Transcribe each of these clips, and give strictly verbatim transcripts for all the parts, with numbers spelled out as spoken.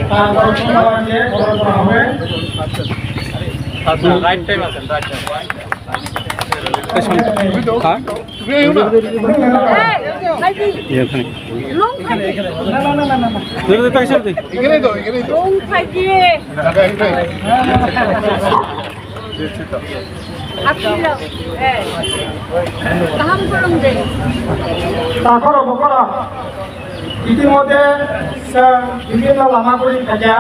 তারপর সোমবার যে খবর করা হবে। আচ্ছা, রাইট টাইম আছেন, রাইট টাইম। হ্যাঁ? এখানে। লং থাকি। এখানে, এখানে, এখানে। ধরে দে, তাই সাথে। এখানেই তো, এখানেই তো। লং থাকি। জায়গা একটাই। Akhirnya, eh, kaham kurang deh. Takhoro bukhoro, itimodhye chwng bibhinno lama guri phaikha.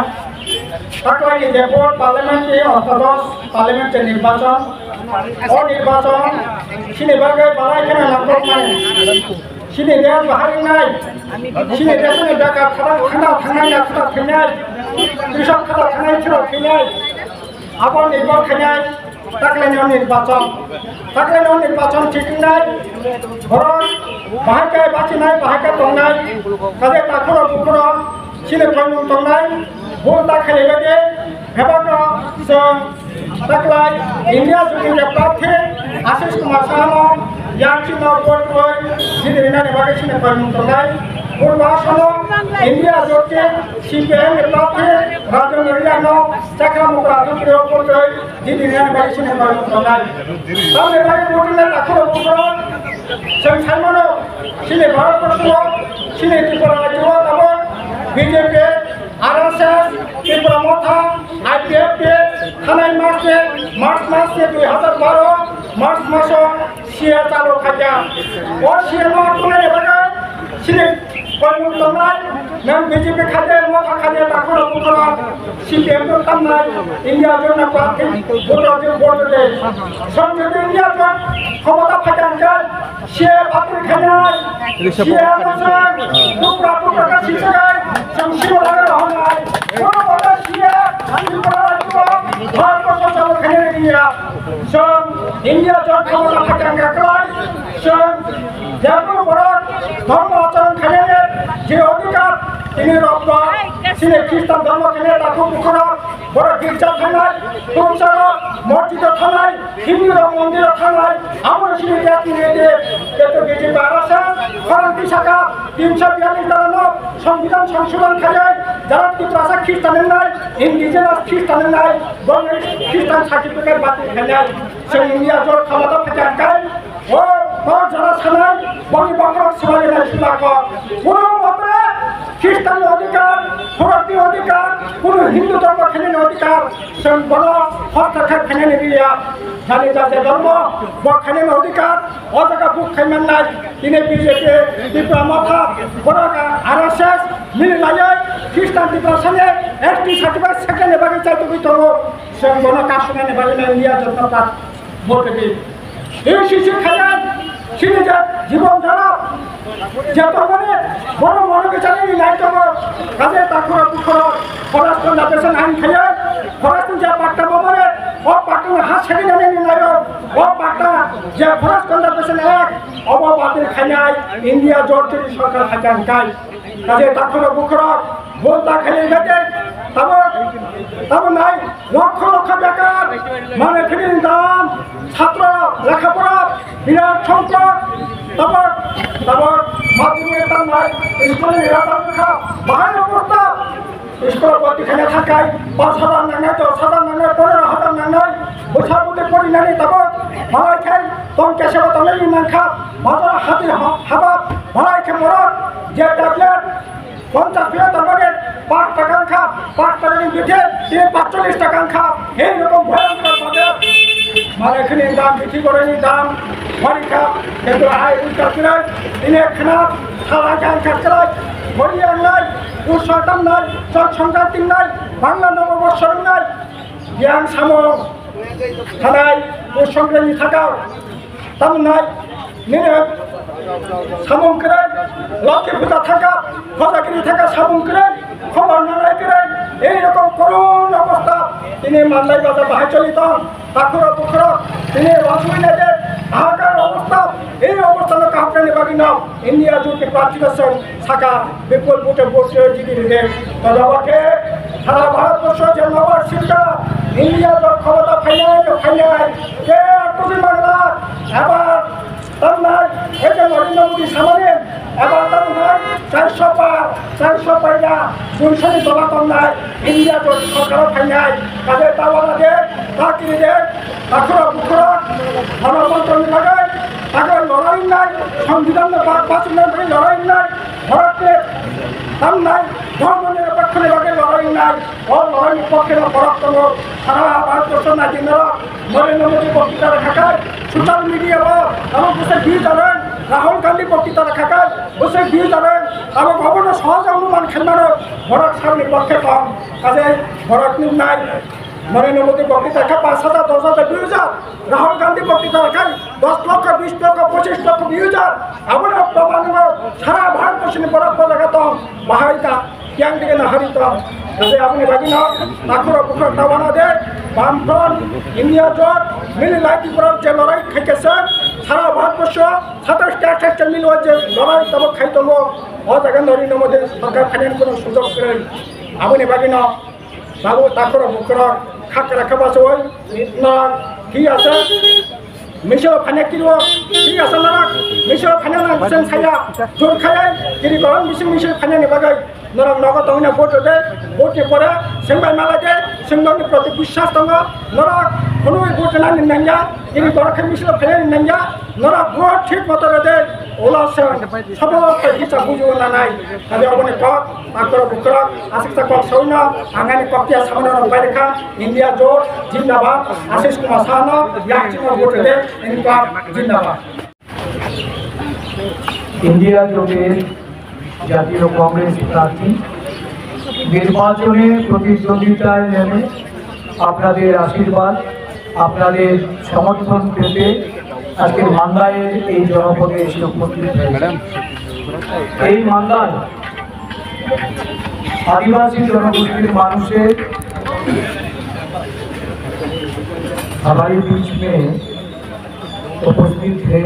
Taklai ni Jaipur Parliament ni ostadosh Parliament ni nirbachon. O nirbachon chini bagwi belai kheno nangkukmani. Chini desh bahai wngnai, chini desh ni beka khada khada thangnai, khada thangnai, tisa khada thangnai, chwla thangnai. Abo nirbor khainai taklaino nirbachon. Taklaino nirbachon thik wngnai. Borok bahai khe bachinai, bahai khe tongnai. Kaje takhoro bukhoro chini koimung tongnai. Bul ta khailaibaidi bebakno chwng taklai India jotoni prarthi Ashish Kumar Sahano yang chino vote rwi jiti rinani bagwi chini koimung tongnai. Bul bahai sano India jotoni C P I M ni prarthi Rajan Riano Chakra Mukra Dutrio Purtoi, Didi Nani Bai Sini Bai Mukra Nai. Tamni bai Putin na takhoro bukhoro, chwng sai mano, chini Bharat Borso, chini Tripura Rajyo tamo, B J P, R S S, Tipra Motha, I P F T, thanai mas se, March mas se dui hazar baro, March maso, C A chalo khaikha. O C A no tunai bagwi chini koimung tongnai, nang B J P khaide, motha khaide, takhoro bukhoro, C P M no tamnai, India jona prarthi, vote of the vote de. Song jodi India jot khomota phaikha hwnkhe, C A batil khainai, C A no chwng, tupra tupra kha sisagai, chwng simo lagwi rohornai. Kono kono C A, Tripura rajyo, Bharat borso chalo khainai India. Chwng India jot khomota phaikha hwnkhe kwlai, chwng Jaguru borok dhormo acharon khainani je odhikar tini rokba, chini Khristan dhormo khainai takhuk bukhurok borok girja thangnai, khurumsarok mosjido thangnai, Hindu rok mondiro thangnai, abono chini jati rede, jeto B J P R S S khorang tisaka tinso biyallis dara no Songbidan songsodhon khainai, jara Tiprasa Khristan wngnai, indigenous Khristan wngnai, bongni Khristan certificate batil khainai, chwng India jot khomota phaikha hwnkhe, O, o jora sanai, boni bokhorok swbai nai sula kok. Kono mote Khristan ni odhikar, Khorokni odhikar, kono Hindu dhormo khainani odhikar, chwng bono hostokshep khainani riya. Jani jati dhormo, bo khainani odhikar, o jaga buk khai mannai, tini B J P, Tipra Motha, borok R S S, mili laiwi, Khristan Tiprasani S T certificate sekani bagwi chaitugwi tongo. Chwng bono kasumani bagwi no India jotno ta vote di. Ei sisi khaya, sini je jibon jara, je tongmani, bono mono bichari ni nai tongo, kaje takhoro bukhoro, Forest Conservation Ain khaya, Forest ni je patta bomone, o patta ni ha segi nani ni nayo, o patta je Forest Conservation Act, obo batil khainai, India jot ni sorkar hajan kai. Kaje takhoro bukhoro, bol ta khainai kaje, tabo, tabo nai, Lokho lokho bekar, mane khini dam, chhatro, lekha pora, birat songkot, tabok, tabok, madhyamik tangnai, school ni rata wngkha, bahai no porta, school boti khaina thakai, pash hajar nangnai, dos hajar nangnai, pondro hajar nangnai, bwsa bwtwi porinani tabok, malai khai, tong kesa bo tangnai nangkha, bazar hati ha-, habab, malai khe morok, je tablet, Ponchas pira tongmani, pash taka wngkha, pash takani bithi, tini pash chollish taka wngkha, ei rokom bhoyangkor bhabe. Mane khini dam bithi goraini dam, bari kha, kintu ai uskar pirai, tini khna, sala kha wngkha kwrai, bori yangnai, utsav tamnai, chok songkar tingnai, Bangla Noboborsor wngnai, yang samung, thanai, uskar pirai ni thakao. Tamnai, nini samung kwrwi, Lokhi puja thangkha, Hojagiri thangkha samung kwrwi, khobor nanai kwrwi, ei rokom korun obostha, tini Mandai bazar bahai choli tong, takhoro bukhoro, tini rosui nede, hahakar obostha, ei obostha no kaham khaini bagwi no, India jyoti prarthi no chwng, Saka bipul vote vote jiti ride. Tola wake sara Bharat borso je nobar sirkar India jot khomota phainai no phainai. Ke kubi mangla ebar tamnai eke Narendra Modi samani ebar tamnai Chwng sani tola tongnai India jot sorkaro phainai, kaje ta wana de, ta kiri de, ta khorok bukhorok, ganatantroni bagwi, bagwi lorai wngnai, Songbidanno ba-, bachuknai bagwi lorai wngnai, Bharatni tamnai, dhormoni rokkhani bagwi lorai wngnai, o loraini pokkhe no borok tongo, sara Bharatborsho naidi norok. Narendra Modi boktita rwkha khe social media o abo bwsai view jaran, Rahul Gandhi boktita rwkha khe bwsai view jaran, abo obono sohoj anuman khaimani borok salni pokkhe tong, kaje borok nuknai Narendra Modi boktita khe paanch hajar, dos hajar, dui hajar, Rahul Gandhi boktita rwkha khe dos lokho, bis lokho, pochis lokho view jar, abono proman wngwi sara Bharatborsoni borok o jaga tong, bahai ta. Yang dige na hari tong. Kaje aboni bagwi no takhoro bukhoro ta wana de. Bamfront, India jot, mili lai Tripura je lorai khaikhe se, sara Bharatborsho, satais ta atais ta mili o je lorai tabo khai tongo. O jaga Narendra Modi sorkar phainani kono sujok kwrwi. Aboni bagwi no babu takhoro bukhoro khakra khabasoi no thik ase. Misal phanya kiri o, thik ase norok. Misal phanya nang sen saya, jor khaya, kiri koron bising misal phanya ni bagai. Norok nogo tongna vote de, vote ni pore, sengbai mala de, sengdong ni proti biswas tongo. Norok, kono vote na ni nangya, kiri koron khe misal phanya ni nangya. Norok vote thik moto de, ola sen, sabo khe kisa buju na nai. Tabi aboni kok, takhoro bukhoro, asik sa kok soino, angani kok ya samono rok bai kha. India jot jindabad, Ashish Kumar Saha no yakching no vote de, India jindabad. India জোটের জাতীয় কংগ্রেস প্রার্থী নির্বাচনে প্রতিদ্বন্দ্বিতায় নেমে আপনাদের আশীর্বাদ, আপনাদের সমর্থন পেতে আজকের মান্দায়ের এই জনপদে এসে উপস্থিত হয়েছি। এই মান্দায় आदिवासी जनगोष्ठी के मानुषे हमारे बीच में उपस्थित है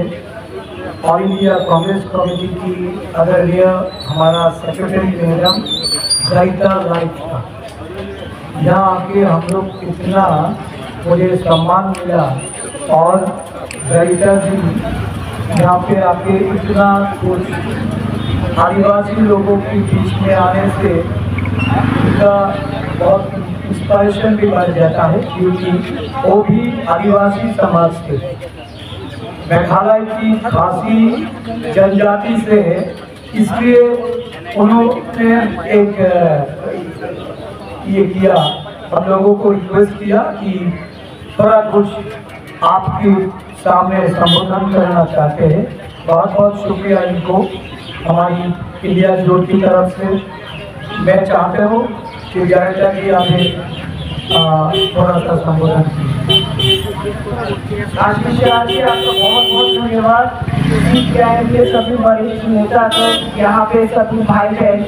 ऑल इंडिया कांग्रेस कमेटी की आदरणीय हमारा सेक्रेटरी मैडम जैता लाइट का। यहाँ आके हम लोग इतना मुझे सम्मान मिला और जैता जी यहाँ पे आके इतना कुछ आदिवासी लोगों के बीच में आने से उनका बहुत इंस्पिरेशन भी बढ़ जाता है, क्योंकि वो भी आदिवासी समाज के मेघालय की खासी जनजाति से है, इसलिए उन्होंने एक, अ, ये किया, हम लोगों को रिक्वेस्ट किया कि थोड़ा कुछ आपके सामने संबोधन करना चाहते हैं। बहुत बहुत शुक्रिया इनको हमारी इंडिया जोट की तरफ से। मैं चाहता हूँ कि डायरेक्टर जी अभी, अ, थोड़ा सा संबोधन कीजिए। आशीष शाह जी, आपका बहुत बहुत धन्यवाद। सीपीआईएम के सभी वरिष्ठ नेता को, यहाँ पे सभी भाई बहन,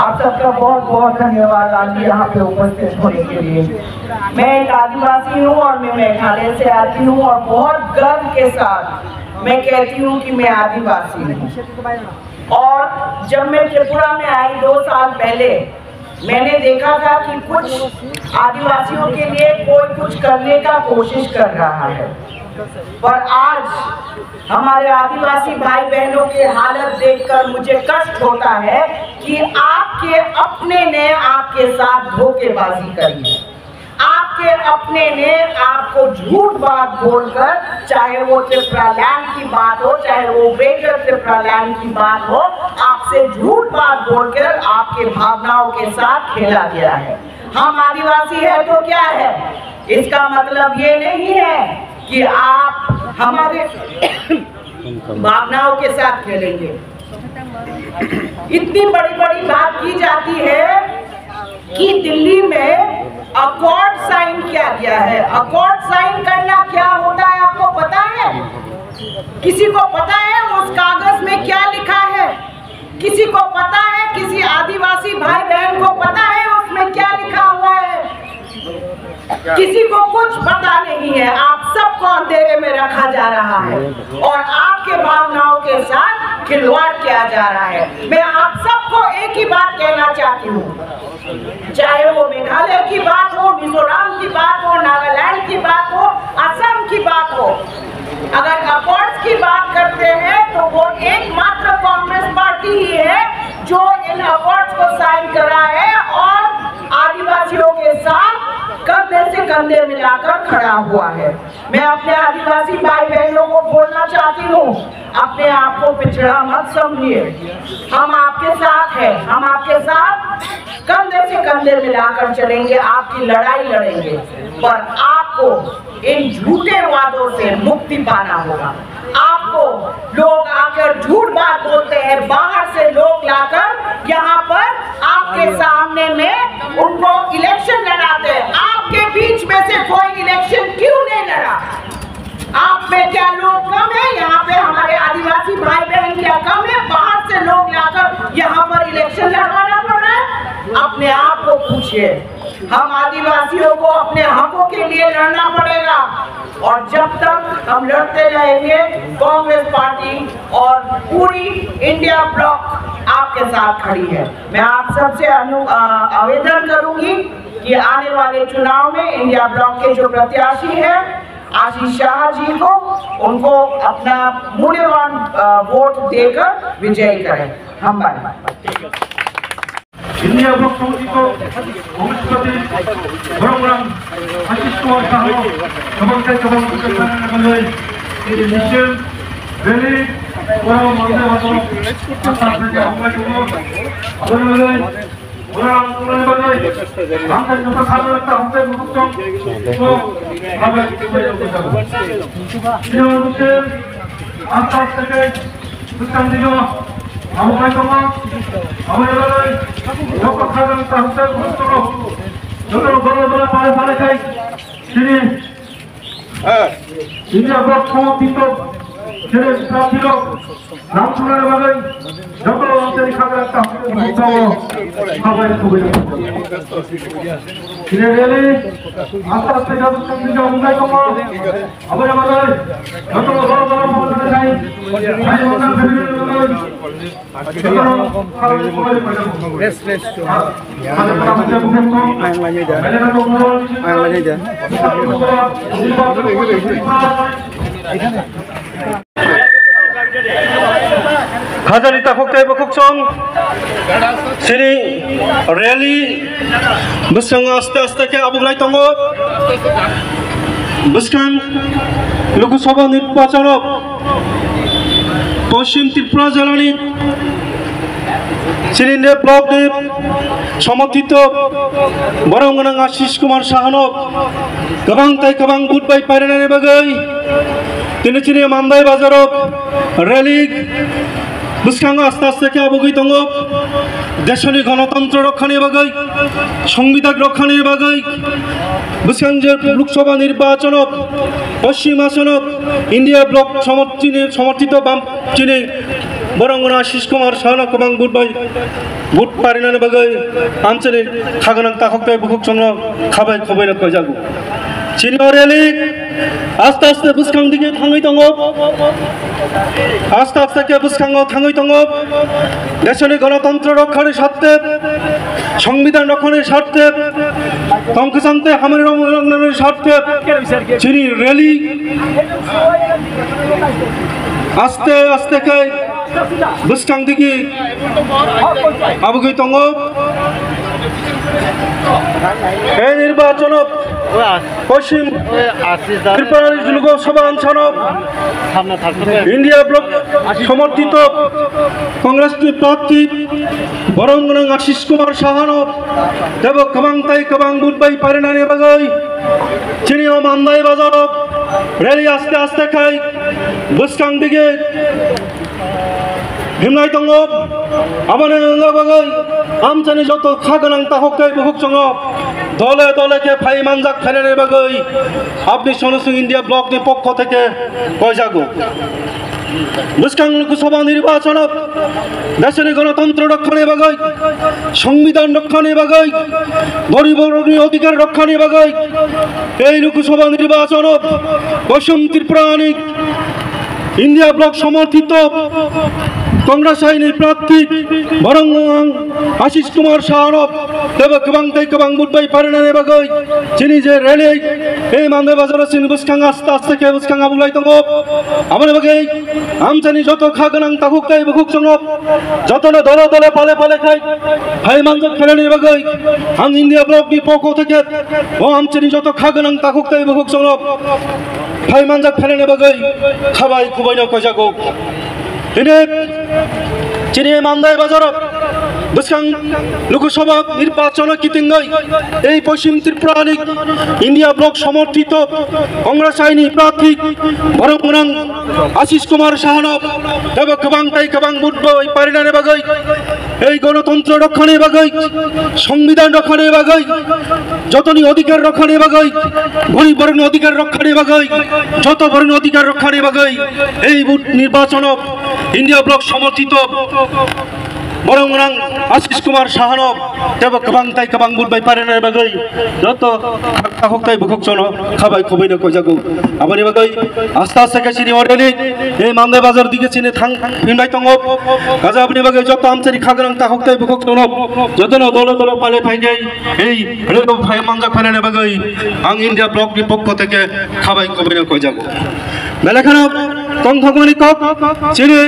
आप सबका बहुत बहुत धन्यवाद आज यहाँ पे उपस्थित होने के लिए। मैं एक आदिवासी हूँ और मैं मेघालय से आती हूँ और बहुत गर्व के साथ मैं कहती हूँ कि मैं आदिवासी हूँ। और जब मैं त्रिपुरा में आई दो साल पहले, मैंने देखा था कि कुछ आदिवासियों के लिए कोई कुछ करने का कोशिश कर रहा है, पर आज हमारे आदिवासी भाई बहनों की हालत देखकर मुझे कष्ट होता है कि आपके अपने ने आपके साथ धोखेबाजी करी है। आपके अपने ने आपको झूठ बात बोलकर, चाहे वो त्रिपुरा लैंड की बात हो, चाहे वो ग्रेटर त्रिपुरा लैंड की बात हो, आपसे झूठ बात बोलकर आपके भावनाओं के साथ खेला गया है। हम आदिवासी है तो क्या है? इसका मतलब ये नहीं है कि आप हमारे भावनाओं के साथ खेलेंगे। इतनी बड़ी बड़ी बात की जाती है कि दिल्ली में अकॉर्ड साइन किया गया है। अकॉर्ड साइन करना क्या होता है, आपको पता है? किसी को पता है उस कागज में क्या लिखा है? किसी को पता है? किसी आदिवासी भाई बहन को पता है उसमें क्या लिखा हुआ है? किसी को कुछ पता नहीं है। आप सबको अंधेरे में रखा जा रहा है और आपके भावनाओं के साथ खिलवाड़ किया जा रहा है। मैं आप सबको एक ही बात कहना चाहती हूँ, चाहे वो मेघालय की बात हो, मिजोरम की बात हो, नागालैंड की बात हो, असम की बात हो, अगर अकॉर्ड्स की बात करते हैं तो वो एकमात्र कांग्रेस पार्टी ही है जो इन अकॉर्ड्स को साइन करा है। कंधे मिलाकर खड़ा हुआ है। मैं अपने आदिवासी भाई बहनों को बोलना चाहती हूँ, अपने आप को पिछड़ा मत समझिए। हम आपके साथ हैं, हम आपके साथ कंधे से कंधे मिलाकर चलेंगे, आपकी लड़ाई लड़ेंगे, पर आपको इन झूठे वादों से मुक्ति पाना होगा। आपको लोग आकर झूठ बात बोलते हैं, बाहर से लोग लाकर यहाँ पर आपके सामने में उनको इलेक्शन लड़ाते हैं, आपके बीच में से कोई इलेक्शन क्यों नहीं लड़ा? आप में क्या लोग कम है? यहाँ पे हमारे आदिवासी भाई बहन क्या कम है? बाहर से लोग लाकर यहाँ पर इलेक्शन लड़वाना पड़ रहा है? अपने आप को पूछिए। हम आदिवासियों को अपने हकों के लिए लड़ना पड़ेगा, और जब तक हम लड़ते रहेंगे, कांग्रेस पार्टी और पूरी इंडिया ब्लॉक आपके साथ खड़ी है। मैं आप सबसे अनु-, अ, आवेदन करूंगी कि आने वाले चुनाव में इंडिया ब्लॉक के जो प्रत्याशी हैं आशीष शाह जी को, उनको अपना मूल्यवान, अ, वोट देकर विजयी करें। हम India Block Committee ko Omishpati Boromram Ashish Kumar Saha, kabang kai kabang bukan mana nakaloi, ini mission, rally, orang mangsa masuk, asal saja orang itu, orang lain, orang lain bagai, bangsa kita sama kita sampai berhutang, itu, apa itu yang kita. Ini mission, asal saja, bukan dia, Abo hai tongma, abo hai bai, joto khagan ta husai husai joto joto joto pare pare khai, sini, sini abo kho tito, sini ta tito, nam suna bai, joto joto khagan ta husai husai, khabai khubai. Sini rally, asta asta joto joto hai tongma. Hajani takhuk tei bukhuk song sini rally bwskango aste aste khe abuglai tongo. Bwskang Lok Sabha nirbachano Poschim Tripura jilani chini ne block ni somorthito borong gwnang Ashish Kumar Sahano kwbang tai kwbang vote bai parinani bagwi tini chini Mandai Bazaro rally bwskango aste aste khe abugwi tongo. Desoni gonotontro rokkhani bagwi, Songbidan rokkhani bagwi, bwskang je Lok Sabha nirbachano Poschim Asano India Block somorthini, somorthito bam chini borong gwnang Ashish Kumar Sahano kwbang vote bai vote parinani bagwi amchini khaganang takhuk tei bukhuk songno khabai khubai rok koijago. Chini o rally aste aste bwskang dige thangwi tongo. Aste aste khe bwskango thangwi tongo. Desoni gonotontro rokkhani sarthe, Songbidan rokkhani sarthe, tongkwchang tei hamari roknani sarthe chini rally aste aste khe bwskang digi abugwi tongo. Ei nirbachano Poschim Tripura ni Lok Sabha ansano India Block somorthito Congress ni prarthi borong gwnang Ashish Kumar Sahano tebo kwbang tai kwbang vote bai parinani bagwi chini o Mandai Bazaro rally aste aste khai bwskang dige himlai tongo. Aboni wngna bagwi amchani joto kha gwnang takhuk tei bukhuk chwngno dole dole khe phai manjak phainani bagwi Abni Sono Singh India Block ni pokho theke koijago. Bwskang Lok Sabha nirbachano desoni gonotontro rokkhani bagwi, Songbidan rokkhani bagwi, goriborokni odhikar rokkhani bagwi ei Lok Sabha nirbachano Poschim Tripura ni India Block somorthito Congress haini prarthi borong ang Ashish Kumar Sahanw tebo kwbang tei kwbang vote bai parinani bagwi chini je rally, ei Mandai Bazar chini bwskang aste aste khe bwskang abuglai tongo. Aboni bagwi amchani joto kha gwnang takhuk tei bukhuk chwngno jotono dole dole pale pale khai phai manjak khainani bagwi ang India Block ni pokho theke bo amchani joto kha gwnang takhuk tei bukhuk chwngno phai manjak khainani bagwi khabai khubaino koijago. Hine chini Mandai Bazar bwskang Lok Sabha nirbachon kitingwi ei Poschim Tripura ni India Bloc somorthito Congress haini prarthi borong gwnang Ashish Kumar Sahanw tebo kwbang tei kwbang vote bai parinani bagwi, ei gonotontro rokkhani bagwi, songbidhan rokkhani bagwi, jotoni odhikar rokkhani bagwi, gorib borokni odhikar rokkhani bagwi, joto borokni odhikar rokkhani bagwi ei vote nirbachono India Bloc somorthito borong gwnang Ashish Kumar Sahanw tebo kwbang tei kwbang vote bai parinani bagwi joto takhuk tei bukhuk chwngno khabai khubaino koijago. Aboni bagwi aste aste khe chini already ei Mandai Bazar dike chini thang phinbai tongo. Kaja aboni bagwi joto amchani kha gwnang takhuk tei bukhuk chwngno jotono dole dole pale phainai ei relo phai manjak phainani bagwi ang India Bloc ni pokho theke khabai khubaino koijago. Belai kheno tongthokmani kok chini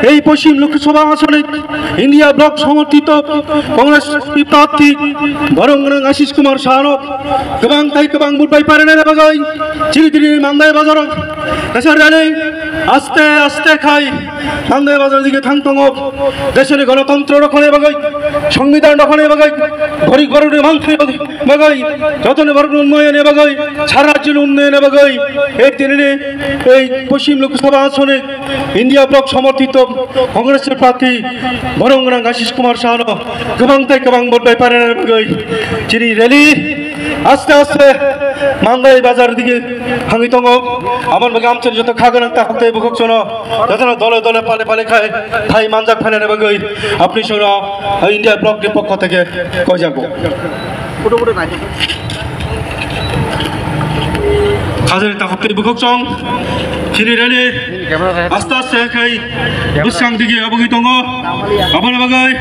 ei Poschim Lok Sabha asoni India Bloc somorthito Congress ni prarthi borong gwnang Ashish Kumar Sahanw kwbang tei kwbang vote bai parinani bagwi chini tini Mandai Bazar kaisa rally aste aste khai Mandai Bazar dike thang tongo. Desoni gonotontro rokkhani bagwi, songbidhan rokkhani bagwi, gorib borokni manthai bagwi, jotoni borokni unnayoni bagwi, sara rajyoni unnayoni bagwi, ei tinini ei Poschim Lok Sabha asoni India Bloc somorthito Congress ni prarthi borong gwnang Ashish Kumar Sahanw kwbang tei kwbang vote bai parinani bagwi chini rally aste aste Mandai Bazar dike thangwi tongo. Aboni bagwi amchani joto kha gwnang takhuk tei bukhuk chwngno jotono dole dole pale pale khai phai manjak phainani bagwi apni chwngno India Bloc ni pokho theke koijago. Khajani takhuk tei bukhuk chwng chini rally aste aste khai bwskang dike abugwi tongo. Aboni bagwi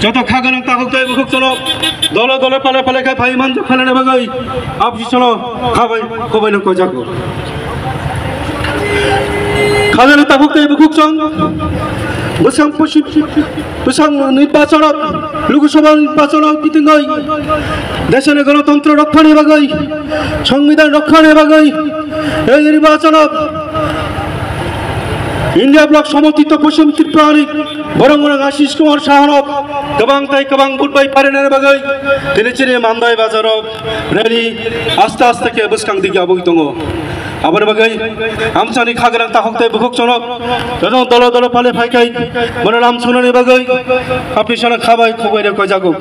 joto kha gwnang takhuk tei bukhuk chwngno dole dole pale pale khai phai manjak phainani bagwi apni chwngno khabai khubaino koijago. Khajani takhuk tei bukhuk chwng bwskang Poschim, bwskang nirbachon, Lok Sabha nirbachon kitingwi desoni gonotontro rokkhani bagwi, songbidhan rokkhani bagwi ei nirbachon India Bloc somorthito Poschim Tripura ni borong gwnang Ashish Kumar Sahanw kwbang tei kwbang vote bai parinani bagwi tini chini Mandai Bazar rally aste aste khe bwskang dike abugwi tongo. Aboni bagwi amchani kha gwnang takhuk tei bukhuk chwngno joto dole dole pale phai khai bono lam sunani bagwi apni chwngno khabai khubaino koijago.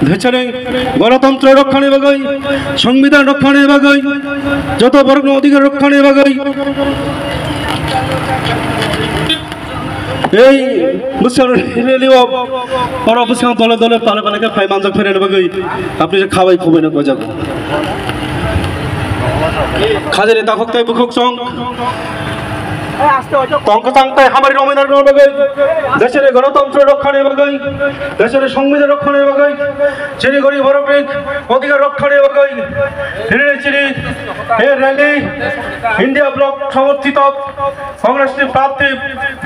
Desoni gonotontro rokkhani bagwi, songbidhan rokkhani bagwi, joto borokni odhikar rokkhani bagwi ei bwskang rally o oro bwskang dole dole pale pale khe phai manjak phainani bagwi apni khabai khubaino koijago. Khajani takhuk tei bukhuk chwng tong kwchang tei hamari romwi narwkna bagwi, desoni gonotontro rokkhani bagwi, desoni songbidhan rokkhani bagwi, chini gorib borokni odhikar rokkhani bagwi, chini chini ei rally India Bloc somorthito Congress ni prarthi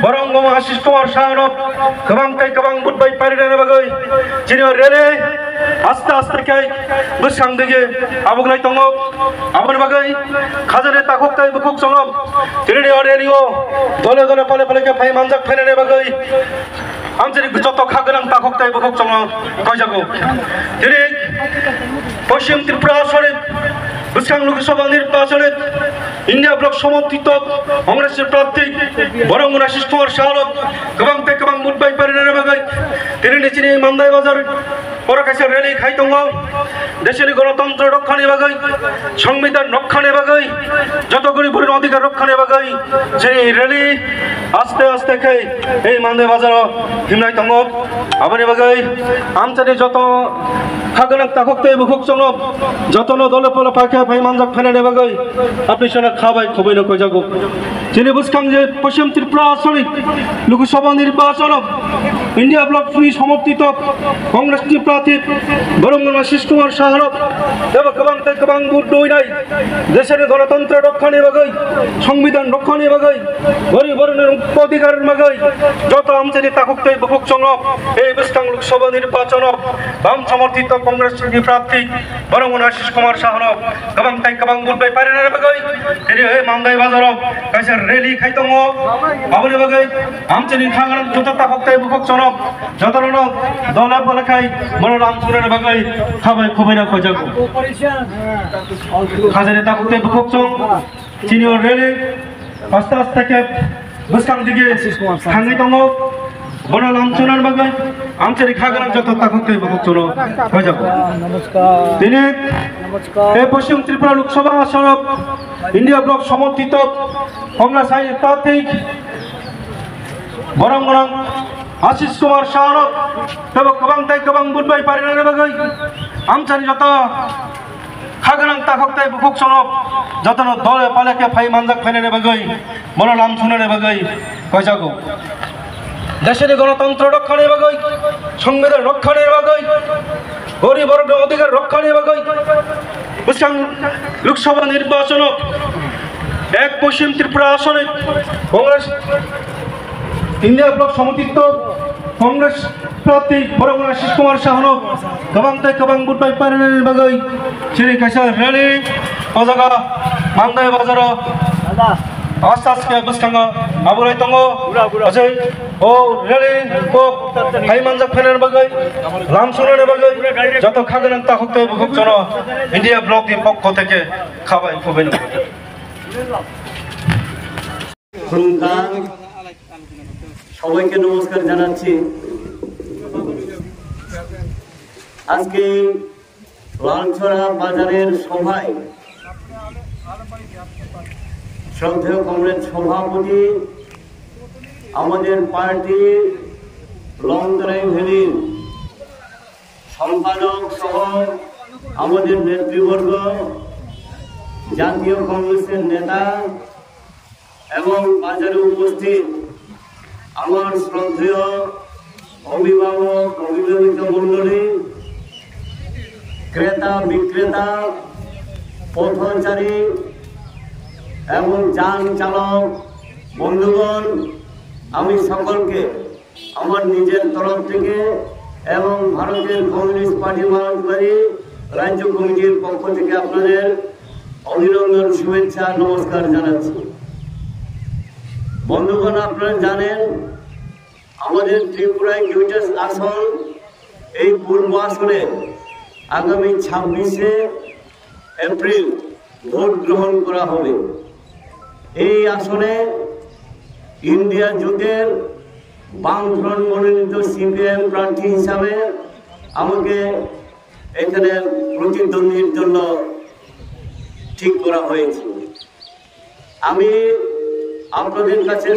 borong gwnang Ashish Kumar Sahanw kwbang tei kwbang vote bai parinani bagwi chini rally aste aste khe bwskang dike abuglai tongo. Aboni bagwi khajani takhuk tei bukhuk chwngno tini ni rally o dole dole pale pale khe phai manjak phainani bagwi amchani joto kha gwnang takhuk tei bukhuk chwngno koijago. Tini Poschim Tripura asoni bwskang Lok Sabha nirbachon India Bloc somorthito Congress ni prarthi borong gwnang Ashish Kumar Sahanw kwbang tei kwbang vote bai parinani bagwi tini ni chini Mandai Bazar Borok kaisa rally khai tongo, desini gwanatantro rokkhani bagwi, songbidan rokkhani bagwi, joto gorib borokni odhikar rokkhani bagwi chini rally aste aste khe ei Mandai bazaro himlai tongo. Aboni bagwi amchani joto khagwnang takhuk tei bukhuk chwngno jotono dole pole phai khe phai manjak phainani bagwi apni sona kha bai khoboi no koijago. Chini bwskang je Poschim Tripura asoni Lok Sabha nirbachon o India Bloc ni somorthito Congress ni prarthi Borongmona Ashish Kumar Saha no tebo kwbang tei kwbang vote doinai desini gwanatantro rokkhani bagwi, songbidan rokkhani bagwi, gori boroni odhikar bagwi joto amchani takhuk tei bukhuk chwngno ei bwskang Lok Sabha nirbachon o bam somorthito Congress ni prarthi Borongmona Ashish Kumar Saha no kwbang tai kwbang vote bai parinani bagwi tini ei Mandai bazaro kaisa rally khai tongo. Aboni bagwi amchini khagwnang joto takhuk tei bukhuk chwngno jotono dole pole khai bono lam sunani bagwi kha bai khoboi no koijago. Khajani takhuk tei bukhuk chwng chini o rally aste aste khe bwskang dige thangwi tongo. Bono lam sunani bagwi amchini khagwnang joto takhuk tei bukhuk chwngno koijago. Tini e Poschim Tripura Lok Sabha asonok India Bloc somorthito Congress ni prarthi borok gwnang Ashish Kumar Saha no tebo kwbang tai kwbang vote bai parinani bagwi amchani joto khagwnang takhuk tei bukhuk chwngno jotono dole pale khe phai manjak phainani bagwi bono lam sunani bagwi koijago. Desini gwanatantro rokkhani bagwi, songbidan rokkhani bagwi, gorib borokni odhikar rokkhani bagwi bwskang Lok Sabha nirbachon o ek Poschim Tripura asoni Congress India Bloc somorthito Congress prarthi Borongmona Ashish Kumar Saha no kwbang tai kwbang vote bai parinani bagwi chini kaisa rally o jaga Mandai bazaro aste aste bwskango aburai tongo. Asai o rally o hai manjak phainani bagwi, lam sunani bagwi joto khagwnang takhuk tei bukhuk chwngno India Bloc ni pokho theke kha bai khoboi no. খুলুমকা, সবাইকে নমস্কার জানাচ্ছি। আজকে লালছড়া বাজারের সভায় শ্রদ্ধেয় কমরেড সভাপতি, আমাদের পার্টির লংতরাই ভ্যালির সম্পাদক সহ আমাদের নেতৃবর্গ, জাতীয় কংগ্রেসের নেতা এবং বাজারে উপস্থিত আমার শ্রদ্ধেয় অভিভাবক, অভিভাবিকা মণ্ডলী, ক্রেতা বিক্রেতা, পথচারী এবং যান চালক বন্ধুগণ, আমি সকলকে আমার নিজের তরফ থেকে এবং ভারতের কমিউনিস্ট পার্টি মারাজবাড়ি রাজ্য কমিটির পক্ষ থেকে আপনাদের অভিনন্দন, শুভেচ্ছা, নমস্কার জানাচ্ছি। বন্ধুগণ, আপনারা জানেন, আমাদের ত্রিপুরায় দুইটা আসন, এই পূর্ব আসনে আগামী ছাব্বিশে এপ্রিল ভোট গ্রহণ করা হবে। এই আসনে ইন্ডিয়া জোটের বামফ্রন্ট মনোনীত সিপিএম প্রার্থী হিসাবে আমাকে এখানে প্রতিদ্বন্দ্বীর জন্য ঠিক করা হয়েছে। আমি আপনাদের কাছে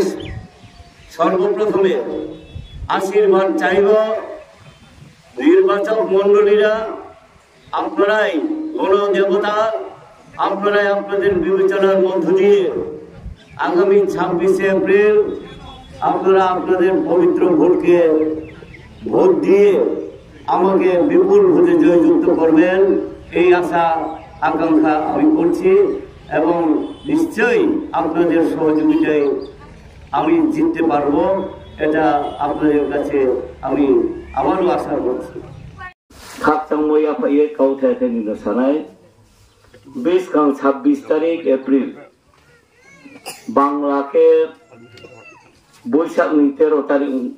সর্বপ্রথমে আশীর্বাদ চাইব, নির্বাচক মণ্ডলীরা, আপনারাই গণদেবতা, আপনারাই আপনাদের বিবেচনার মধ্য দিয়ে আগামী ছাব্বিশে এপ্রিল আপনারা আপনাদের পবিত্র ভোটকে, ভোট দিয়ে আমাকে বিপুল ভোটে জয়যুক্ত করবেন, এই আশা আকাঙ্ক্ষা আমি করছি এবং নিশ্চয়ই আপনাদের সহযোগিতায় আমি জিততে পারবো, এটা আপনাদের কাছে আমি আবারও আশা করছি। Khakchangmo yaphaiye kauthai khe nino sanai, bwskang sabbish tarik April, Bangla khe Boisakni tero tarik wng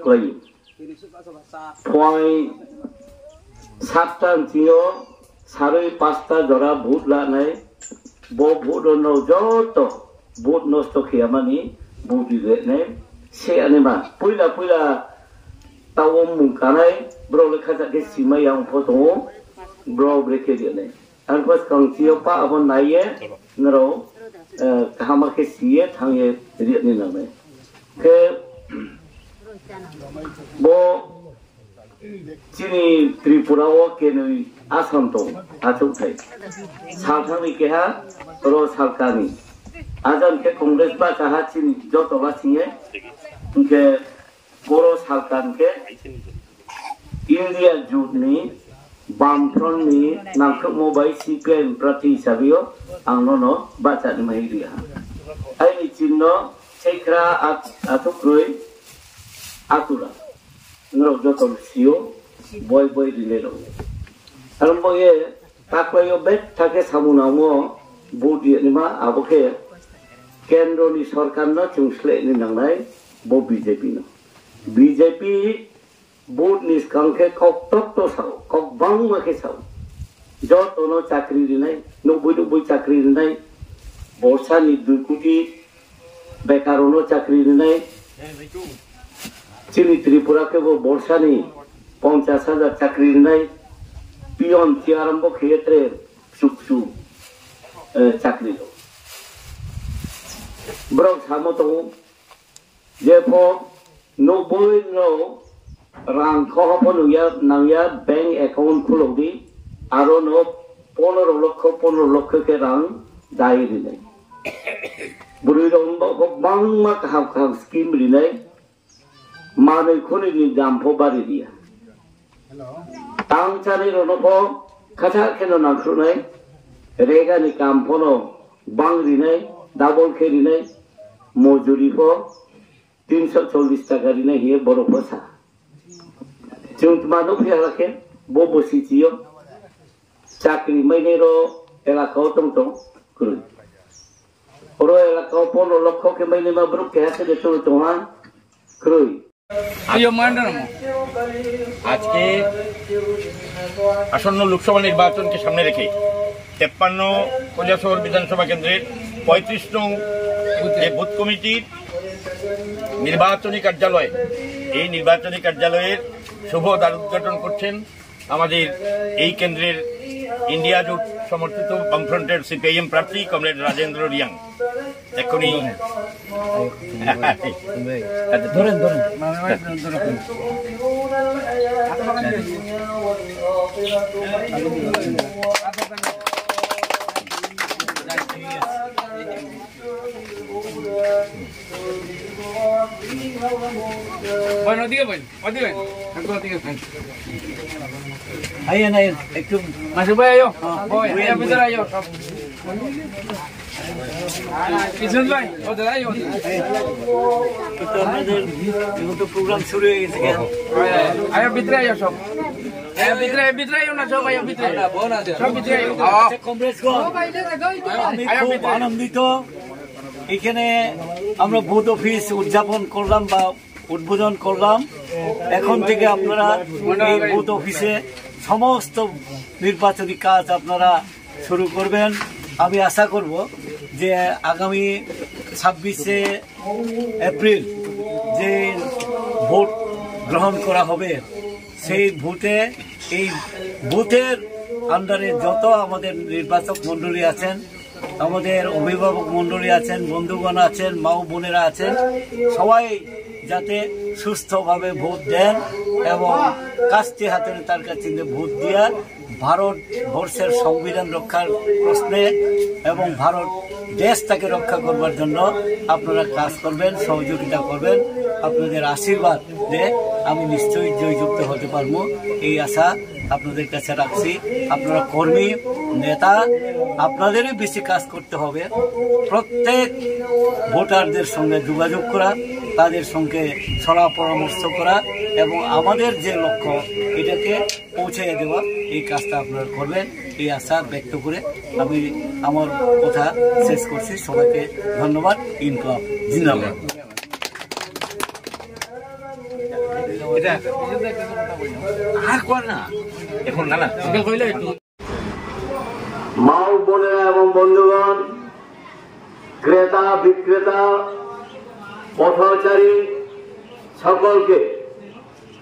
khlaio. Phuai satta ni simi o sarwi pasta jora vote lanai, bo vote rok no joto vote nosto khiyamani vote rinai se ani ma puila puila O mung kanai, borok le khacha khe simai yang pho tongo, borok bre khe rinai. Ang pas kang chio pa abo naiye, nero, eh, kahama khe siye thangye rinai nangnai. Khe bo chini Tripura o kenui Assam tong, achuk thai. Salthangni keha, oro salkani. Ajam khe Congress ba kaha chini joto ba singe, hingke Boro salkan khe India jotni Bamfront ni nangkukmo bai C P I M prarthi hisabe o ang nono bachani mai ri ha. Aini chinno Chekra At-, Atukroi Atura. Norok joto sio boi boi rile rok. Aro bo ye taklaio betha khe samung nangmo vote rinima abo khe kendroni sorkarno chwng sle ni nangnai bo B J P no. B J P vote ni swkang khe kok tokto sao, kok bangma khe sao. Jotono chakri rinai, nukbui nukbui chakri rinai, borsani dui koti bekarono chakri rinai. Chini Tripura khe bo borsani ponchas hajar chakri rinai. Peon ti arambo khe tre suk suk, eh, chakri rok. Borok samo tongo. Jepho nukbui no rang khoha pho nungya nangya bank account khulokdi, aro no pondro lokho, pondro lokho khe rang dai rinai. Bwrwi rok wngba kho bangma kaham kaham scheme rinai, manwi khunui ni dam pho bari riya. Tang chani rokno pho khatha kheno nangkhruknai, regani kam phono bang rinai, double khe rinai, mojuri pho tinso chollish taka rinai hiye borok pho sa. Chwng tma nukphi hala khe bo bo sitio chakri mainai ro elaka o tong tong kwrwi. Oro elaka o pondro lokho khe mainai ma borok keha khe de tong tong ha kwrwi. প্রিয় মহেন্দ্র নমঃ। আজকে আসন্ন লোকসভা নির্বাচনকে সামনে রেখে তেপ্পান্ন কৈলাসহর বিধানসভা কেন্দ্রের পঁয়ত্রিশ নং যে বুথ কমিটির নির্বাচনী কার্যালয়, এই নির্বাচনী কার্যালয়ের শুভ দ্বার উদ্ঘাটন করছেন আমাদের এই কেন্দ্রের ইন্ডিয়া জোট সমর্থিত বামফ্রন্টের সিপিআইএম প্রার্থী কমরেড রাজেন্দ্র রিয়াং। এক্ষুনি ধরেন, ধরেন। ভাই, ওদিকে ভাই, ওদিকে ভাই, একটু ওদিকে ভাই। আইয়েন, আইয়েন, একটু। মাসুক ভাই, আইও। হ্যাঁ। ভাই, আইও, ভিতরে আইও, সব। কিষান ভাই, ওদের আইও। এই, তো আপনাদের এখন তো প্রোগ্রাম শুরু হয়ে গেছে, কেন? আইও, ভিতরে আইও সব। আইও, ভিতরে, ভিতরে আইও না, সব আইও, ভিতরে। সব ভিতরে আইও। আচ্ছা, কমরেডগণ, আমি আইও, খুব ভিতরে। আনন্দিত। এখানে আমরা বুথ অফিস উদযাপন করলাম বা উদ্বোধন করলাম। এখন থেকে আপনারা এই বুথ অফিসে সমস্ত নির্বাচনী কাজ আপনারা শুরু করবেন। আমি আশা করব যে আগামী ছাব্বিশে এপ্রিল যে ভোট গ্রহণ করা হবে, সেই ভোটে, এই বুথের আন্ডারে যত আমাদের নির্বাচক মণ্ডলী আছেন, আমাদের অভিভাবক মণ্ডলী আছেন, বন্ধুগণ আছেন, মা ও বোনেরা আছেন, সবাই যাতে সুস্থভাবে ভোট দেন এবং কাস্তে হাতরে তার কাছে ভোট দিয়ে ভারতবর্ষের সংবিধান রক্ষার প্রশ্নে এবং ভারত দেশটাকে রক্ষা করবার জন্য আপনারা কাজ করবেন, সহযোগিতা করবেন। আপনাদের আশীর্বাদে আমি নিশ্চয়ই জয়যুক্ত হতে পারবো, এই আশা আপনাদের কাছে রাখছি। আপনারা কর্মী, নেতা, আপনাদেরই বেশি কাজ করতে হবে। প্রত্যেক ভোটারদের সঙ্গে যোগাযোগ করা, তাদের সঙ্গে সলা পরামর্শ করা এবং আমাদের যে লক্ষ্য, এটাকে পৌঁছে দেওয়া, এই কাজটা আপনারা করবেন, এই আশা ব্যক্ত করে আমি আমার কথা শেষ করছি। সবাইকে ধন্যবাদ। ইনকলাব জিন্দাবাদ। এটা আর কর না, এখন না, না। মা ও বোনেরা এবং বন্ধুগণ, ক্রেতা বিক্রেতা, পথচারী সকলকে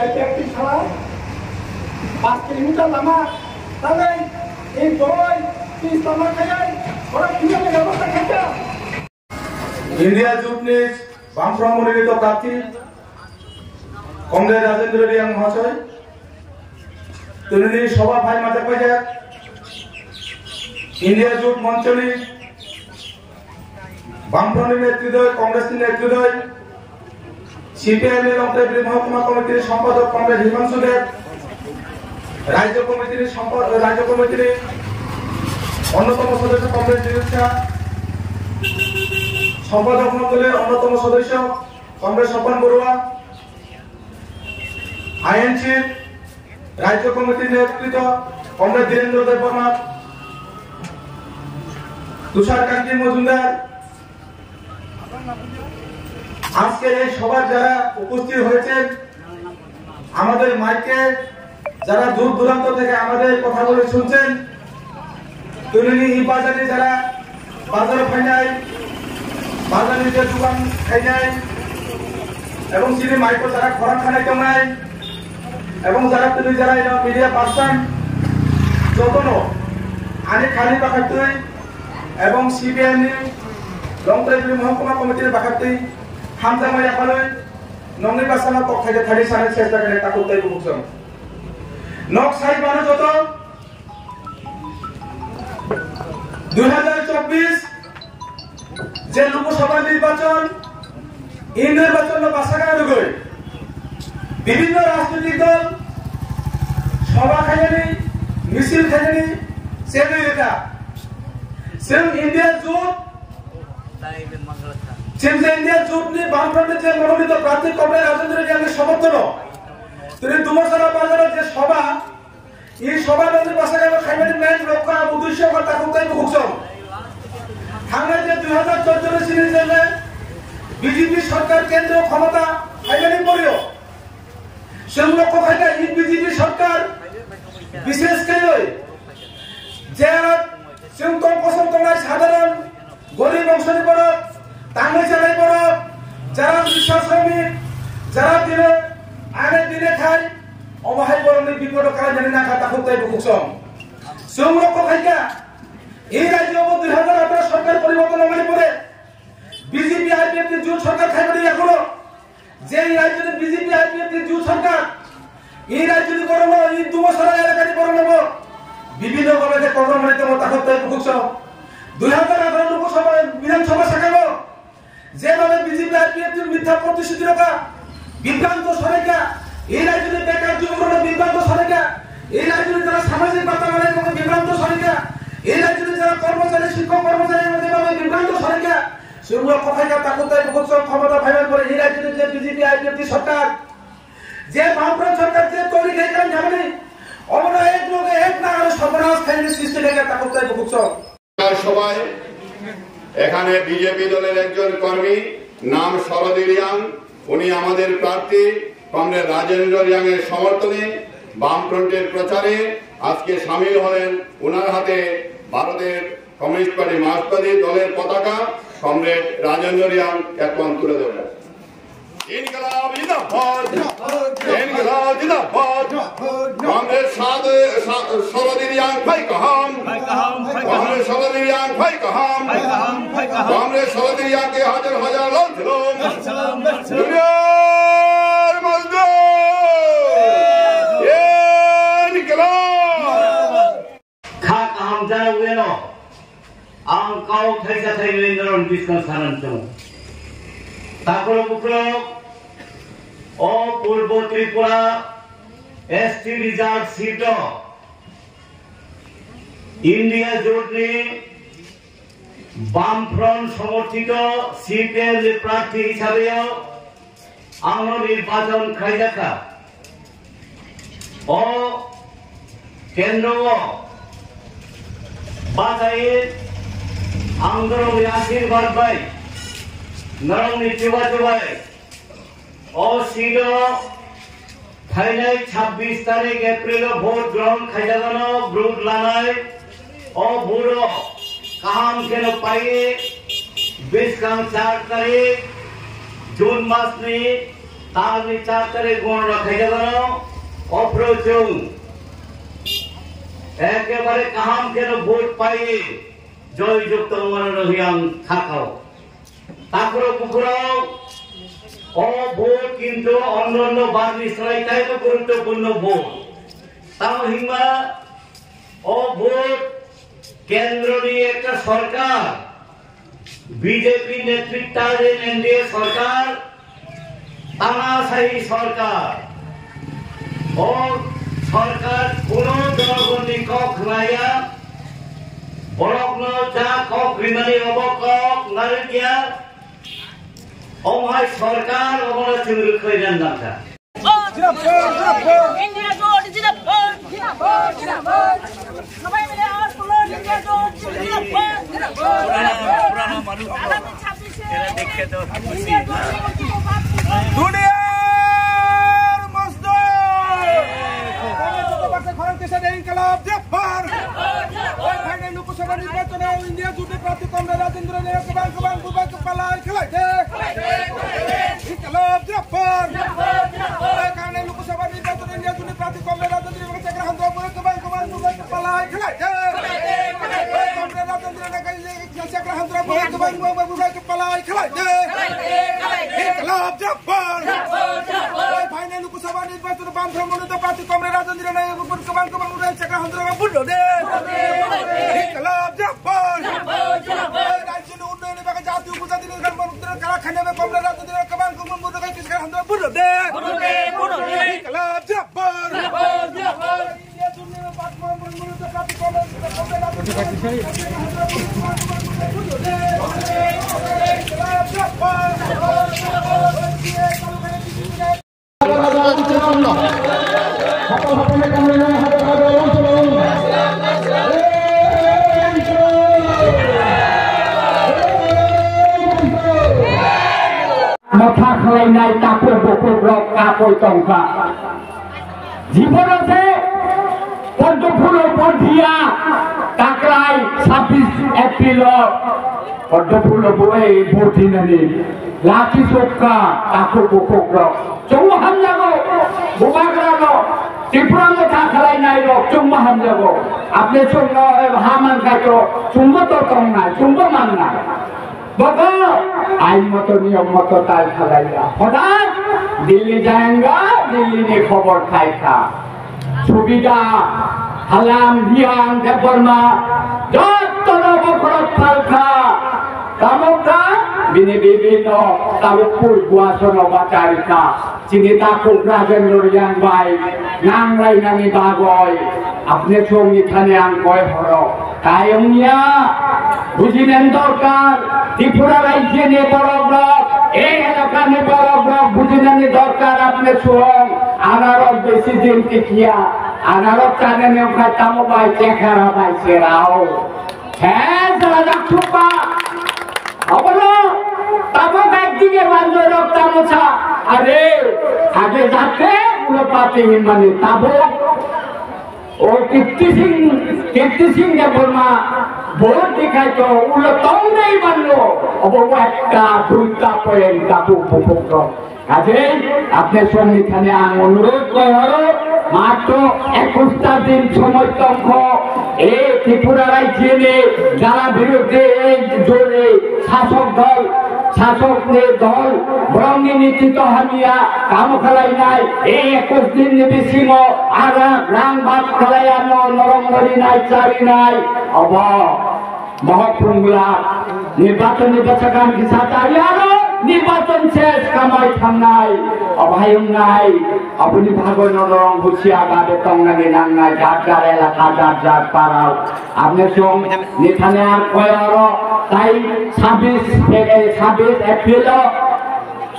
আইপিএফটি ছাড়া পাঁচ কিলোমিটার লামা তাহলে এই বড়ই পিস লামা খাইয়াই ওরা কিভাবে ব্যবস্থা খাইতা? India Jut ni Bamfront mononito prarthi Comrade Rajendra Reang Mahasoi, tini ni sobha phai majak pajak India Jut Moncho ni Bamfront ni netridoi, Congress ni netridoi, C P I M ni Longkai Bri Mahakuma Committee ni Sompadak Comrade Himanshu Deb, Rajya Committee ni Sompa-, Rajya Committee ni Onnotomo Sodosyo Comrade Dilip Shah, Sompadak Mondoli ni Onnotomo Sodosyo Comrade Sopan Borua, I N C Rajya Committee ni Netritwo Comrade Dhirendra Debbarma, Tushar Kanti Majumdar, আজকের এই সভার যারা উপস্থিত হয়েছেন, আমাদের মাইকে যারা দূর দূরান্ত থেকে আমাদের কথাগুলি শুনছেন, তুলিনি এই বাজারে যারা বাজারে ফাইনাই, বাজারে যে দোকান খাইনাই, এবং সিনি মাইকো যারা খরা খানাই দংনাই, এবং যারা তুমি যারা এরা মিডিয়া পার্সন, যতনো আনি খালি বাখাতুই এবং সিবিআই নি লংতরাইগুলি মহকুমা কমিটির বাখাতুই হামজামাই আপালই নংনি বাসানো কক্তাইতে থানি সানি চেষ্টা করে তাকুতাই বুকসং। নক সাই বানো যত দুই হাজার চব্বিশ যে লোকসভা নির্বাচন, এই নির্বাচন বাসা কারণে বিভিন্ন রাজনৈতিক দল সভা খাইনি, মিছিল খাইনি, চেপে এটা। সেম ইন্ডিয়া জোট, সেম যে ইন্ডিয়া জোট নিয়ে বামফ্রন্টের যে মনোনীত প্রার্থী কমরেড রাজেন্দ্র রিয়াংয়ের সমর্থন, তিনি দুমসারা বাজারে যে সভা, এই সভা নদীর পাশে গেল খাইবানি মেন রক্ষা উদ্দেশ্য বা তাকুতাই বুকসং। থাংনাই যে দুই হাজার চোদ্দ সিনি জেলে বিজেপি সরকার কেন্দ্র ক্ষমতা খাইবানি পড়িও। সেম লক্ষ্য খাইটা এই বিজেপি সরকার বিশেষ করে যে সিংতং কসম তংনাই সাধারণ গরিব অংশনি বড়, তাঙ্গি চালাই বড়, যারা রিক্সা শ্রমিক, যারা দিনে আনে দিনে খায়, অবহাই বড় বিপদ কাজ জানি না খাতা খুব তাই বুকসং। সেম লক্ষ্য খাইটা এই রাজ্য দুই হাজার আঠারো সরকার পরিবর্তন হওয়ার পরে বিজেপি আইপিএফটি জোট সরকার খাইবানি এখনো যে এই রাজ্যে বিজেপি আইপিএফটি জোট সরকার, এই রাজ্যে বড় বড়, এই দুবছর এলাকায় বড় বড় বিভিন্ন ভাবে যে প্রোগ্রাম হইতে মতো করতে বুকসং। দুই হাজার আঠারো লোকসভা বিধানসভা শাখালো যেভাবে বিজেপি আইপিএফটির মিথ্যা প্রতিশ্রুতি রাখা, বিভ্রান্ত সরকার, এই রাজ্যে বেকার যুবকরা বিভ্রান্ত সরকার, এই রাজ্যে যারা সামাজিক বাতাবরণের মধ্যে বিভ্রান্ত সরকার, এই রাজ্যে যারা কর্মচারী, শিক্ষক কর্মচারীর মধ্যে যেভাবে বিভ্রান্ত সরকার, সেগুলো কোথায় তার কোথায় বুকসং ক্ষমতা ফাইবার করে এই রাজ্যে যে বিজেপি আইপিএফটি সরকার, যে বামফ্রন্ট সরকার যে তৈরি হয়ে গেলেন ঝামেলি, অমরা এক লোকে এক না আরো সর্বনাশ খাইলে সৃষ্টি হয়ে গেল তার কোথায় বুকসং। সভায় এখানে বিজেপি দলের একজন কর্মী, নাম শরদ রিয়াং, উনি আমাদের প্রার্থী কমরেড রাজেন্দ্র রিয়াং এর সমর্থনে বামফ্রন্টের প্রচারে আজকে সামিল হলেন। ওনার হাতে ভারতের কমিউনিস্ট পার্টি মার্ক্সবাদী দলের পতাকা। কমরেড রাজেন্দ্র রিয়াং এখন তুলে দেবেন। ইনকিলাব জিন্দাবাদ। ইনকিলাব জিন্দাবাদ। কমরেড সাদ-, সা-, শরদ রিয়াং ভাই কাহাম। কমরেড শরদ রিয়াং ভাই কাহাম। কমরেড শরদ রিয়াংকে হাজার হাজার লাল সালাম। দুনিয়ার মজদুর। ইনকিলাব। Kha kaham jana weno ang kau thaisa thainwi norokni bwskango sanani tongo. Takhro bukhro o Purbo Tripura S T reserve seat o India jotni Bamfront somorthito C P M ni prarthi hisabe o ano nirbachon khlaijakha. O kendro o bachai ang norokni ashirbad bai norokni chubachu bai o seat o phainai chabbish tarik April o vote grohon khaijagano, vote lanai. O vote o kaham kheno paiwi bwskang char tarik June masni talni char tarik gonona khaijagano. Ophro chwng ekebare kaham kheno vote paiwi joy jukto wngmano hwnwi ang sakao. Takhro bukhro o vote kintu onnonno barni slai taibo guruttopurno vote. Tamo himba o vote kendroni ekta sorkar, B J P netritwadhin N D A sorkar, tanasahi sorkar. O sorkar kuno jonogonni kok khwnaya, borokno ja kok rimani obo kok narwkya, omo hai sorkar obono chwng rwkhwlainan nangkha. India Jot Zindabad! Zindabad! Zindabad! সবাই মিলে আওয়াজ তুলুন, ইন্ডিয়া জোট জিন্দাবাদ! পুরানো, পুরানো মানুষ। আগামী ছাব্বিশে এরা দেখে তো ইন্ডিয়া জোট জিন্দাবাদ! দুনিয়ার মজদুর! Inkalab Jafar. Oi phainai Lok Sabha nirbachon o India jotni prarthi Comrade Rajendra Nayak kwbang kwbang bubai kwpalai khlai de. Inkalab Jafar. Oi phainai Lok Sabha nirbachon o India jotni prarthi Comrade Rajendra Nayak chakra hamjak bubai kwbang kwbang bubai kwpalai khlai de. Oi Comrade Rajendra Nayak Chakra hamjak bubai kwbang kwbang bubai kwpalai khlai de. Inkalab Jafar. Oi phainai Lok Sabha nirbachon o Bamfront Monota Party Comrade Rajendra Nayak bubai kwbang kwbang bubai chakra hamjak bundo de. Inkalab Jafar. Oi rajyoni unnayonni bagwi jati upojati ni kharma mukti kara khanya be Comrade Rajendra Nayak kwbang kwbang bundo kai chakra hamjak bundo de. Inkalab Jafar. Motha khwlainai takhuk bukhuk rok kapoi tongkha. Jibono se Poddo Phulo Pordia Taklai sabbish April o Poddo Phulo bo ei vote hinani lati sokha takhuk bukhuk rok. Chwngno hamjago, bubagra rok, Tripura Motha khwlainai rok chwngno hamjago. Apne chwngno, eh, ha mankha to chwngbo to tongnai, chwngbo mannai. Boko, ain moto niyom moto tai khalaiya. Hoda, Delhi jayanga, Delhi ni khobor khaikha. Subida, Halam, Riang, Debbarma, jottono bokhorok phalkha. Tamokha, bini bibino, tabuk pur guasono bachaikha. Chini takhuk Rajendra Reang bai nanglainani bagwi apne chwngni thani ang koi horo. Tai wngya, bujinani dorkar, Tripura rajyoni borok rok, ei elakani borok rok bujinani dorkar apne chwng, anarok besi din tikya, anarok chanani wngkha tamo bai chekhara bai cherao. He, jala jak thukba. Abono tabuk ekdike manjorok tamo sa. Are, age jate ulo pati hinmani tabuk. O Kirti Singh, Kirti Singh Debbarma, vote dikhai to ulo tongnai manlo. Obo ekta, duita point tabuk buphukno. Kajei, apne songni thani ang onurod koi horo, matro ekush ta din somoy tongkho, ei Tripura rajyoni jara biruddhe ei jori sasok dol, sasokni dol, borokni niti to hamya, kamo khwlainai, ei ekush din ni bisingo ara rang bak khwlaiya no norok no rinai charinai, obo. Mohok Phunglak, nirbachon ni bwsakang kisa tari aro nirbachon ses kamai thangnai, obo hai wngnai, oboni bagwi no norok husiar babe tongnani nangnai, jar jar elaka, jar jar para. Aboni song ni thani ang koi aro tai sabis, eh, sabis April o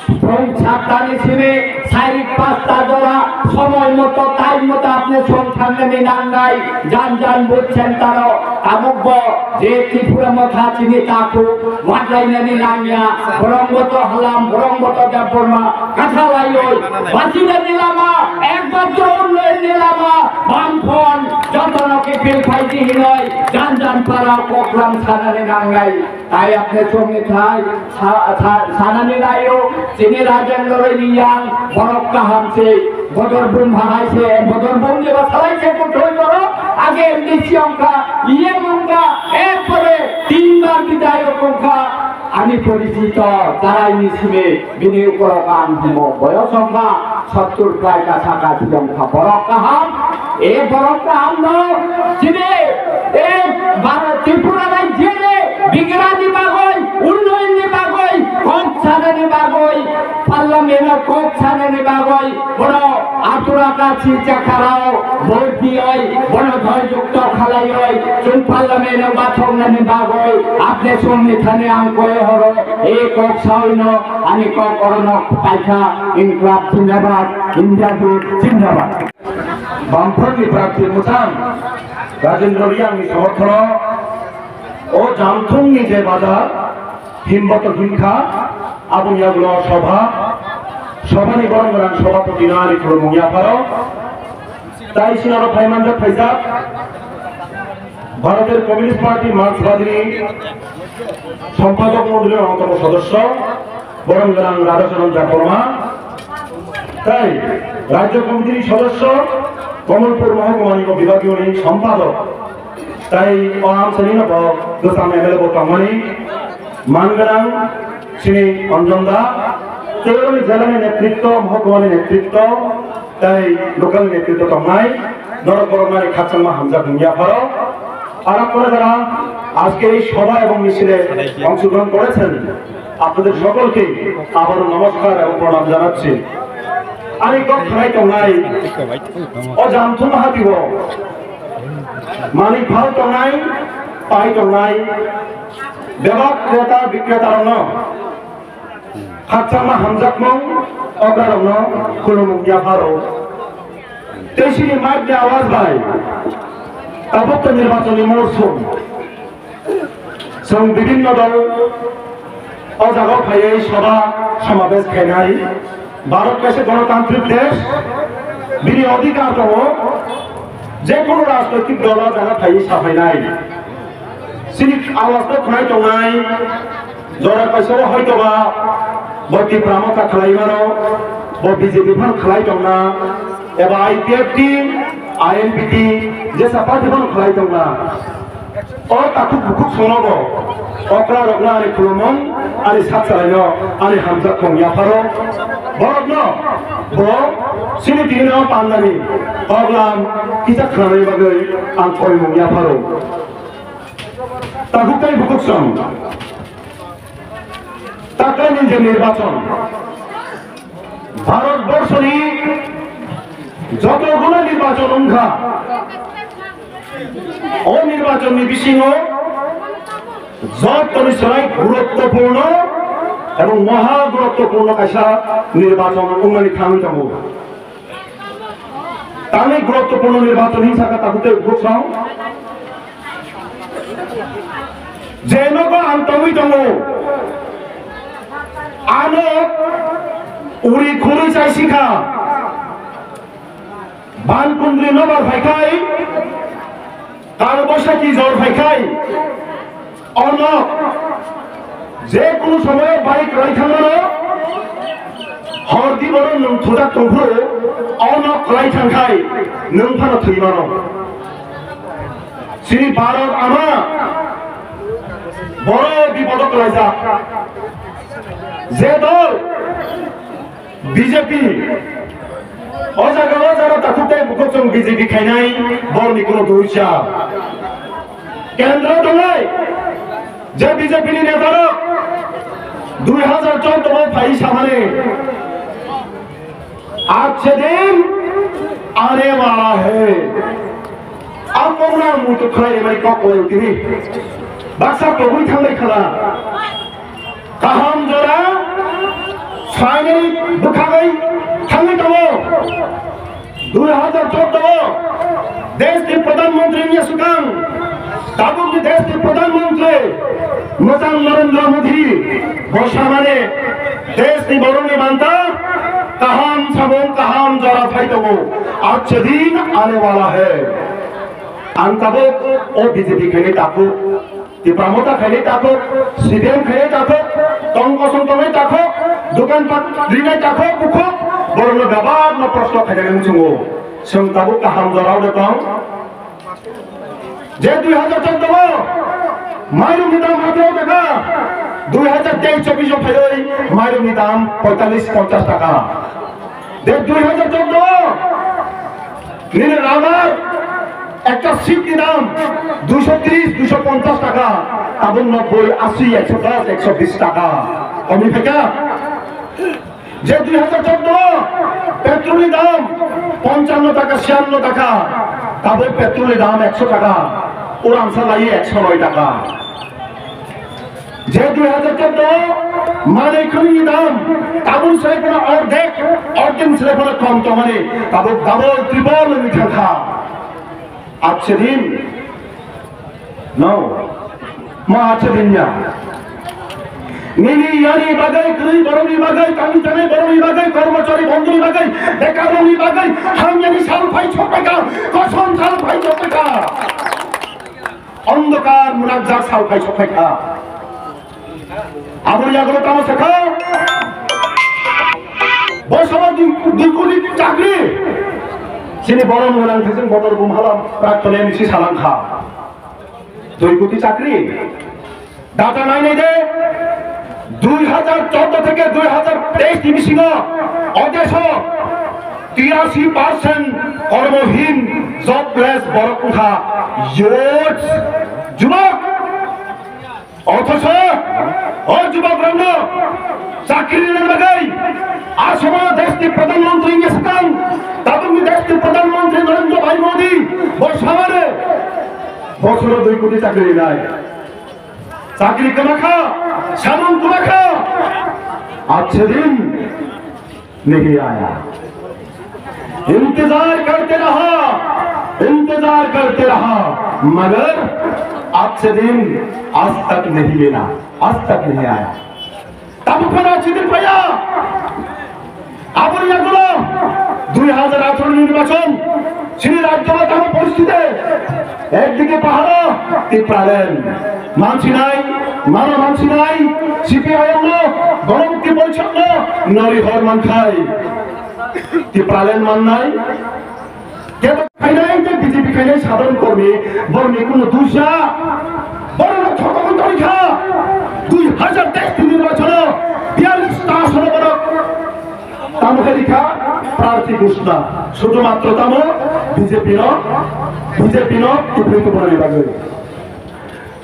Song sattani simi sairik pasta jora somoi moto, time moto apni song thangnani nangnai, jan jan booth center o, tabuk bo je Tripura Motha chini takhuk, watlainani nangya, borong boto Halam, borong boto Debbarma, kathalaioi, bachidani lama, ekmatro unnoyonni lama, Bamfront, jotono kiphil phaidi hinoi, jan jan para program sanani nangnai. Tai apne chongni thai, sa-, sa-, sanani naio, chini Rajendra Reang, borok kaham se, bodor bum bahai se, bodor bum jeba salai se, kuthoi borok, age M D C ongkha, E M ongkha, erpore tinbar bidayok ongkha, ani porichito, tarai ni simi, bini ukorok ang himo, boyos ongkha, sottur prai kasa kasi ongkha, borok kaham, E borok kaham no, chini, e Bharat Tripura rajyoni bigrani bagoi, unnoyonni bagoi, kok sanani bagoi, parliament o kok sanani bagoi, bono atura kachi chakharao, vote dioi, bono joy jukto khalaioi, chwng parliament o bathoknani bagoi, apne songni thani ang koi horo, e kok saoino, ani kok orono paikha, Inklab Zindabad, India Jot Zindabad. Bamfront ni prarthi mwchang Rajendra Reang ni somorthono o Jamthung ni je bazar himboto himkha aboni yagulo sobha, sobha ni borong gwnang sobhapoti no ani khulumung yapharo. Tai sinaro phaimanjak phaijak Bharoter Communist Party Marxbadini Sompadak Mondolini onnotomo sodosyo, borom gwnang Radhacharan Debbarma, tai Rajya Komitini sodosyo, Kamalpur Mohokumani Bibagiyoni Sompadak, tai o amchaini no bo Gwcham M L A bo tongmani, man gwnang chini Anjan da, tei oro ni jela ni netritwo, Mohokumani netritwo, tai local netritwo tongnai, norok borok nani khakchangma hamjak wngya pharo. আর আপনারা যারা আজকের এই সভা এবং মিছিলে অংশগ্রহণ করেছেন, আপনাদের সকলকে আবারও নমস্কার এবং প্রণাম জানাচ্ছি। Ani kok khnai tongnai, o Jamthung Hatibo, manwi phal tongnai, pai tongnai, bebak kreta bikretarokno khakchangma hamjakmung okrarokno khulumung yapharo. Tei chini mic ni awaz bai tabuk to nirbachon ni morsum. Chwng bibinno dol o jaga o phaiwi sabha samabesh khainai. Bharat kaisa ganatantrik desh, bini adhikar tongo, je kono rajnoitik dol o jaga phaiwi saphainai. Chini awaz no khwnai tongnai, jora kaisa o hoito ba bo Tipra Motha khlai mano, bo B J P phano khlai tongna, eba I P F T, I N P T, jesa party phano khlai tongna. O takhuk bukhuk songnogo okra rokno ani khulumung, ani sak chalaino ani hamjak thong yapharo. Borokno bo chini tini no pandani koklam kisa khnanani bagwi ang koimung yapharo. Takhuk tei bukhuk song. Takhukni je nirbachon, Bharat borshoni joto guno nirbachon wngkha. O nirbachonni bisingo jotoni slai guruttopurno ebong moha guruttopurno kaisa nirbachon wngmani thangwi tongo. Tamni guruttopurno nirbachon hinsa kha takhuk tei bukhuk song. Je nogo ang tongwi tongo, ano uri khurwi chai sikha, ban kundri nobar phaikhai, kal boisakhi jor phaikhai, ono je kunu somoyo bai kwlai thangmano, hor di boro nwng thujak tongphuru, ono kwlai thangkhai nwng phano thwimano. Chini Bharat ama boro bipodo kwlaijak. Je dol B J P, o jaga o jara takhuk tei bukhuk chwng B J P khainai, borni kuno duisa. Kendro tongnai, je B J P ni neta rok dui hazar chordo o phai samani. Achhe din aane wala hai. Ang mona muitu khlai rimani kok lai utini. Baksa kobui thanglai khala. Kaham jora phainai bwkhagwi thangwi tongo. Dui hazar chordo o deshni Pradhan Mantri wngya swkang, tabukni deshni Pradhan Mantri mwchang Narendra Modi bo samani deshni borokni manta kaham samung kaham jora phai tongo. Achhe din aane wala hai. Ang tabuk o B J P khainai takhuk, Tipra Motha khainai takhuk, C P M khainai takhuk, tong kosong tongnai takhuk, dukan pat rinai takhuk, bukhuk, borokno bebakno proshno khainani muchungo. Chwng tabuk kaham jorao de tong. Je dui hazar chordo o mairungni dam hathao taka, dui hazar teis chobbish o phaiwi mairungni dam poitallis ponchash taka. De dui hazar chordo o nini ramar ekta seat ni dam duiso tris, duiso ponchash taka, tabuk nobboi, ashi, ekso dos, ekso bis taka komi phaikha. Je dui hazar chordo o petrol ni dam ponchanno taka, siyanno taka, tabuk petrol ni dam ekso taka, uransa lai ekso noi taka. Je dui hazar chordo o manwi khwnwi ni dam tabuk selai phano ordek, ordek selai phano kom tongmani, tabuk double, triple wngwi thangkha. Achhe din. No. Ma achhe din ya. Nini yani bagwi, kwrwi borokni bagwi, tangwi tanai borokni bagwi, kormochari bondhuni bagwi, bekar rokni bagwi, hamyani sal phai sokphaikha, Sal khai sok khai kha. Aboni yagulo tamo sakha. Bo sobo dui, dui koti chakri. Chini borom gwnang thajeng bodol bumhala prakton M C salang kha. Dui koti chakri. Data nai nai de. Dui hajar chordo theke dui hajar teis ni bisingo o deso tirashi percent kormohin, jobless borok wngkha. Youths, jubok. Othocho o jubokrokno chakri rwna bagwi a somoyo deshni pradhan mantri wngya swkang, tabukni deshni pradhan mantri Narendra Bhai Modi bo samare bosoro dui koti chakri rwnai. Chakri kwma kha, samung kwma kha, achhe din नहीं आया। इंतजार करते रहा, इंतजार करते रहा, मगर आज से दिन आज तक नहीं मिला, आज तक नहीं आया। Tamo phano chini paya. Aboni yagulo dui hajar atharo ni nirbachon, chini rajyo tamo poristiti. Ekdike paharo Tipraland mansinai, mano mansinai, C P I M no, Ganamukti Porishad no, nori hor mankhai. Tipraland mannai, kebo khainai, je B J P khainai sadharon kormi, borni kuno dusha, borno thokogwi tongkha, dui hajar teis ni nirbachono biyallis ta sono borok. Tamo khe rikha prarthi ghosna, sudhumatro tamo B J P no, B J P no tubui tubunani bagwi.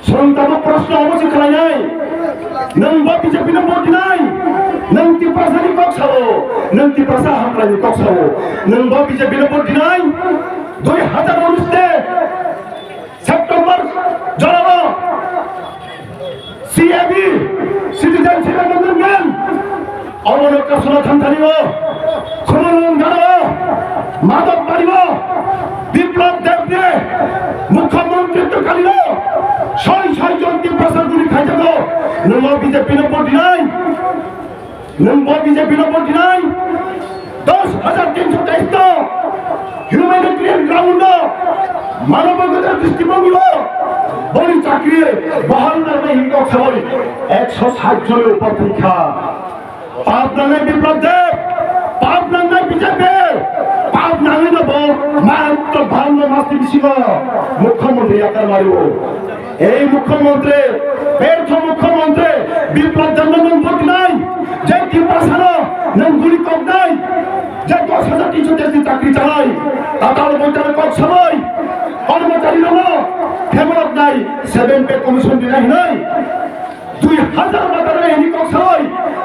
Chwng tamo proshno omo se khlainai, nwng bo B J P no vote dinai, nwng Tiprasa ni kok sao, nwng Tiprasa hamkrai ni kok sao, nwng bo B J P no vote dinai, dui hajar unis te September jorao C A B, Citizenship Amendment Bill, omono Kasuna Thanthani o, Khumulwng Gana o, Madhop Bari o, Biplab Deb ni Mukhyamantritw kali o, soi soi jon Tiprasa guri khaijago, nwng o B J P no vote dinai. Nwng bo B J P no vote dinai, dos hajar tinso teis to humanitarian ground o, manob adhikar dristibondi o, boni chakri bahal nangnai hinwi kok sawi ekso sait joni upor thwikha. Pap nangnai Biplab Deb, pap nangnai B J P, pap nangwi no bo matro bhal no masti bisingo mukhyamantri yakar mario. Ei mukhyamantri, bertho mukhyamantri, Biplab Debno nwng vote dinai, je Tiprasano nwng guli koknai, je dos hajar tinso teis ni chakri chanai, tatal boitano kok sabai, kormochari rokno phemoroknai, seven pay commission dinai hinai, dui hajar bata rwnai hinwi kok sabai,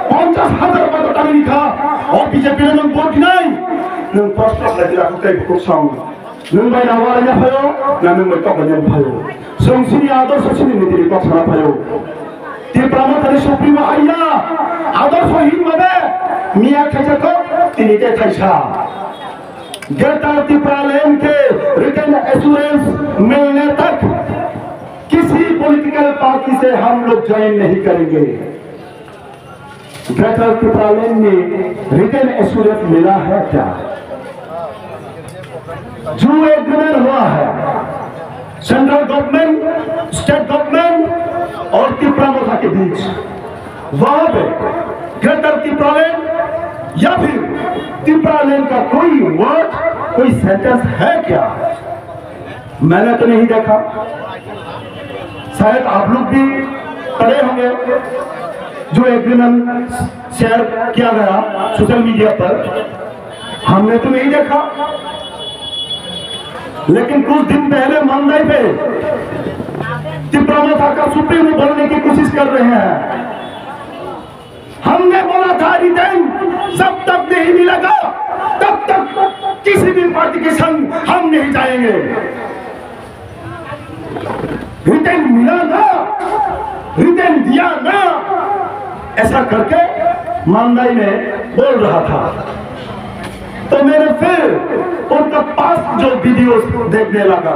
ponchas hajar bata tangwi kha, o B J P no nwng vote dinai, nwng proshno khlai di rakhok tei bukhuk song. Nwng bai na waraina phaio, na nwng bai kok bai phaio. Chwng chini adorsho chini nitini kok sana phaio. Tipra Mothani Supremo Aiya, adorsho hinmade miya khaisa kok, tini tei thaisa. Greater Tipraland ke written assurance milne tak kisi political party se hum log join nahi karenge. Greater Tipraland ne written assurance mila hai kya? Jo agreement hua hai central government, state government aur Tipra Motha ke beech, wahan pe Greater Tipraland ya phir Tipraland ka koi word, koi sentence hai kya? मैंने तो नहीं देखा, शायद आप लोग भी पढ़े होंगे जो एग्रीमेंट शेयर किया गया सोशल मीडिया पर, हमने तो नहीं देखा। लेकिन कुछ दिन पहले मंदाई पे तिप्रा मोथा का सुप्रीमो बोलने की कोशिश कर रहे हैं। हमने बोला था रिटेन जब तक नहीं मिलेगा तब तक किसी भी पार्टी के संग हम नहीं जाएंगे। रिटेन मिला ना, रिटेन दिया ना, ऐसा करके मामलाई में बोल रहा था। तो मैंने फिर उनका पास जो वीडियोस देखने लगा।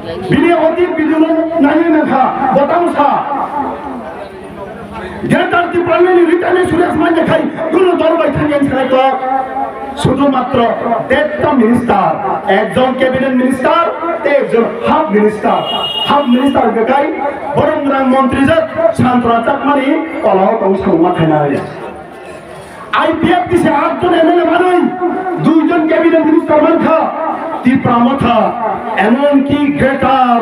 Video hoti video no nani na kha, botang sa. Greater Tipraland ni written assurance manya khai, kuno dol bai thangya sanai kok. Sudhu matro detta minister, ekjon cabinet minister, Ekjon half minister, half minister hwnkhe kai borok gwnang montri jak Santana Chakmani tolao tong samungma khainai. I P F T C আটজন M L A manwi, দুইজন cabinet minister mankha, Tipra Motha, এমনকি greater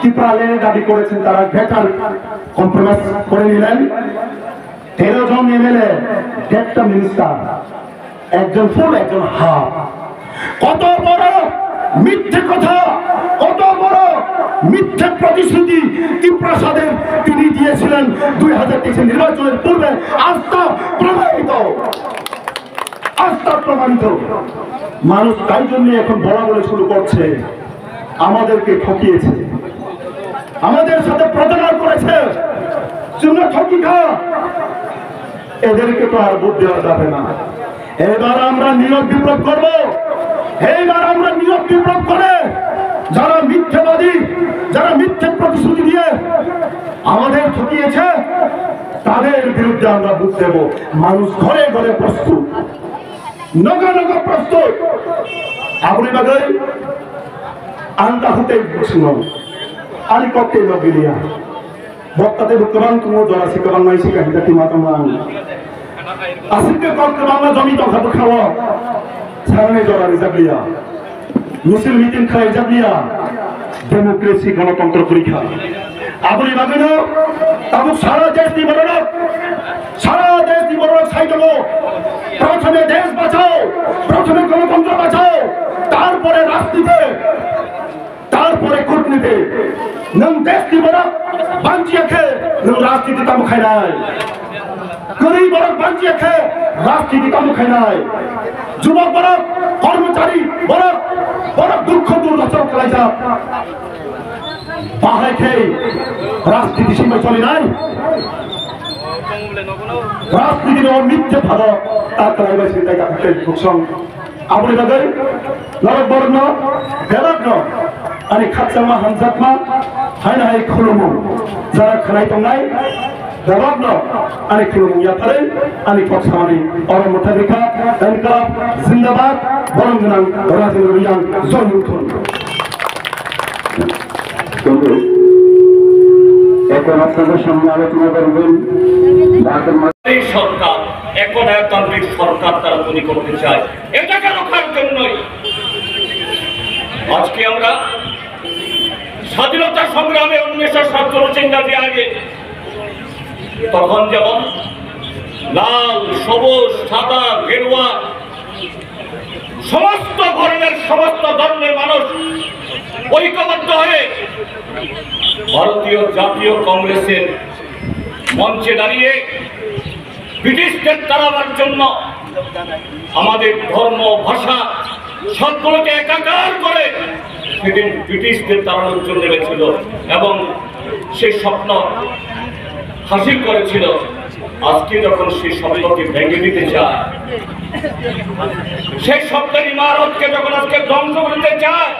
Tipraland-এ দাবি করেছেন তারা, greater compromise করে নিলেন। তেরো জন M L A, দেড়টা minister, একজন ফুল, একজন হাফ। কত বড় মিথ্যে কথা, কত বড় মিথ্যে প্রতিশ্রুতি ত্রিপ্রাসাদের তিনি দিয়েছিলেন দুই হাজার তেইশে নির্বাচনের পূর্বে। আজ তা প্রমাণিত, আজ তা প্রমাণিত। মানুষ তাই জন্য এখন বলা বলে শুরু করছে, আমাদেরকে ঠকিয়েছে, আমাদের সাথে প্রতারণা করেছে। চুনা ঠকি খা, এদেরকে তো আর ভোট দেওয়া যাবে না। এবার আমরা নীরব বিপ্লব করব। এইবার আমরা নীরব বিপ্লব করে যারা মিথ্যাবাদী, যারা মিথ্যে প্রতিশ্রুতি দিয়ে আমাদের ঠকিয়েছে, তাদের বিরুদ্ধে আমরা ভোট দেব। মানুষ ঘরে ঘরে প্রস্তুত, নগর নগর প্রস্তুত। Aboni bagwi ang ta hutei bwswngno ani kok tei logi liya. Bokta tei bwkha bang tongo, jora si kwbang mai si kahita tima tongo ang. Aswk khe kok kwbangma jomi tongkha bwkhao, sanani jora rijak liya. Misil meeting khlaijak liya. Democracy, গণতন্ত্র পরীক্ষা. Aboni bagwino tabuk sara deshni bororok, sara deshni bororok sai tongo, প্রথমে দেশ বাঁচাও, প্রথমে গণতন্ত্র বাঁচাও, তারপরে রাজনীতি। তারপরে কূটনীতি। Nwng deshni borok banchiya khe nwng rajniti tamo khainai. Kwrwi borok banchiya khe rajniti tamo khainai. Jubok borok, kormochari borok, borok dukho durdosa khlaijak. Bahai khe rajniti simbai cholinai. Rajniti no mitya phado ta khlaibai sintai ka khe buksong. Aboni bagwi norok borokno bebakno ani khakchangma hamjakma haino hai khulumu jara khanai tongnai bebakno ani khulumu yapharwi ani kok samani oro mwthagwi kha. Inkilab zindabad, bolong gwnang Rajendra Reang joy uthun. বন্ধু, এখন আপনাদের সামনে আলোচনা করবেন ঢাকার এই সরকার একনায়কতান্ত্রিক সরকার তারা তৈরি করতে চায়। এটাকে রক্ষার জন্যই আজকে আমরা স্বাধীনতা সংগ্রামে উনিশশো সাতচল্লিশ ইংরাজি আগে তখন যেমন লাল, সবুজ, সাদা, গেরুয়া, সমস্ত ধর্মের, সমস্ত ধর্মের মানুষ ঐক্যবদ্ধ হয়ে ভারতীয় জাতীয় কংগ্রেসের মঞ্চে দাঁড়িয়ে ব্রিটিশদের তাড়াবার জন্য আমাদের ধর্ম, ভাষা সবগুলোকে একাকার করে সেদিন ব্রিটিশদের তাড়ানোর জন্য নেমেছিল এবং সেই স্বপ্ন হাসিল করেছিল। আজকে যখন সেই স্বপ্নকে ভেঙে দিতে চায়, সেই স্বপ্নের ইমারতকে যখন আজকে ধ্বংস করতে চায়,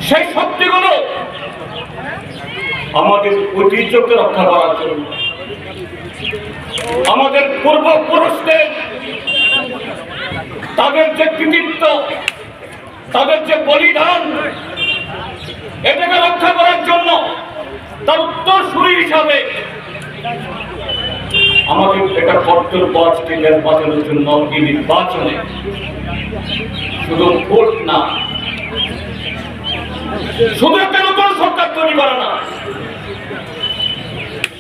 সেই শক্তিগুলো আমাদের ঐতিহ্যকে রক্ষা করার জন্য, আমাদের পূর্বপুরুষদের তাদের যে কৃতিত্ব, তাদের যে বলিদান, এটাকে রক্ষা করার জন্য তার উত্তরসূরি হিসাবে আমাদের এটা কর্তব্য আজকে নির্বাচনের জন্য। এই নির্বাচনে শুধু ভোট না, শুধু একটা নতুন সরকার তৈরি করা না,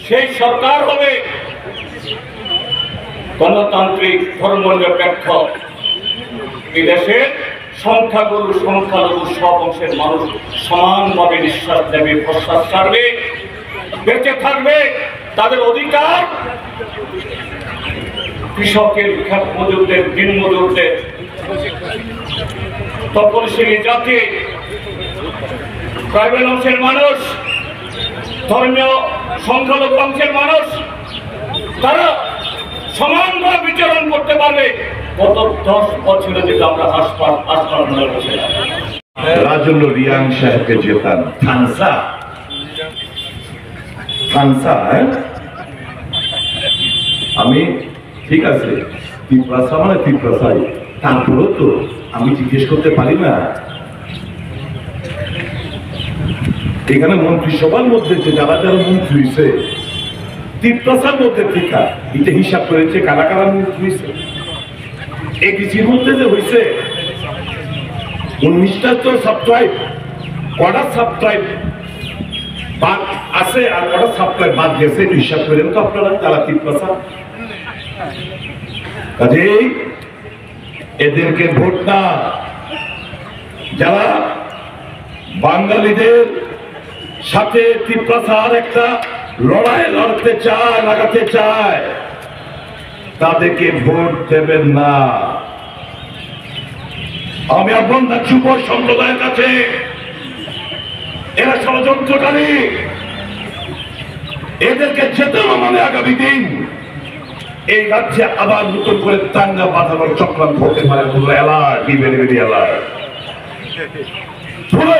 সেই সরকার হবে গণতান্ত্রিক, ধর্মনিরপেক্ষ। এই দেশের সংখ্যাগুরু, সংখ্যালঘু সব অংশের মানুষ সমানভাবে নিঃশ্বাস নেবে, প্রশ্বাস ছাড়বে, বেঁচে থাকবে। তাদের অধিকার, কৃষকের, ক্ষেত মজুরদের, দিন মজুরদের, তপশিলি জাতি, ট্রাইবাল অংশের মানুষ, ধর্মীয় সংখ্যালঘু অংশের মানুষ, তারা সমানভাবে বিচরণ করতে পারবে। গত দশ বছরে যেটা আমরা হাসপাতাল হাসপাতাল মনে বসে রাজেন্দ্র রিয়াং সাহেবকে জেতান। থানসা, থানসা, হ্যাঁ? আমি ঠিক আছে, তিপ্রাসা মানে তিপ্রাসাই। তারপরেও তো আমি জিজ্ঞেস করতে পারি না, এখানে মন্ত্রিসভার মধ্যে যে যারা যারা মন্ত্রী হয়েছে, তিপ্রাসার মধ্যে থেকে এটা হিসাব করেছে কারা কারা মন্ত্রী হয়েছে। এডিসির মধ্যে যে হয়েছে, উনিশটা তো সাবট্রাইব, কটা সাবট্রাইব বাদ আছে আর কটা সাবট্রাইব বাদ গেছে, একটু হিসাব করেন তো আপনারা, যারা তিপ্রাসা। কাজেই এদেরকে ভোট না, যারা বাঙালিদের সাথে তিপ্রাসার একটা লড়াই লড়তে চায়, লাগাতে চায়, তাদেরকে ভোট দেবেন না। আমি আহ্বান জানাচ্ছি যুব সম্প্রদায়ের কাছে, এরা ষড়যন্ত্রকারী, এদেরকে জেতানো মানে আগামী দিন এই রাজ্যে আবার নতুন করে দাঙ্গা বাঁধানোর চক্রান্ত হতে পারে। তোমরা alert, be very very alert. শুনো,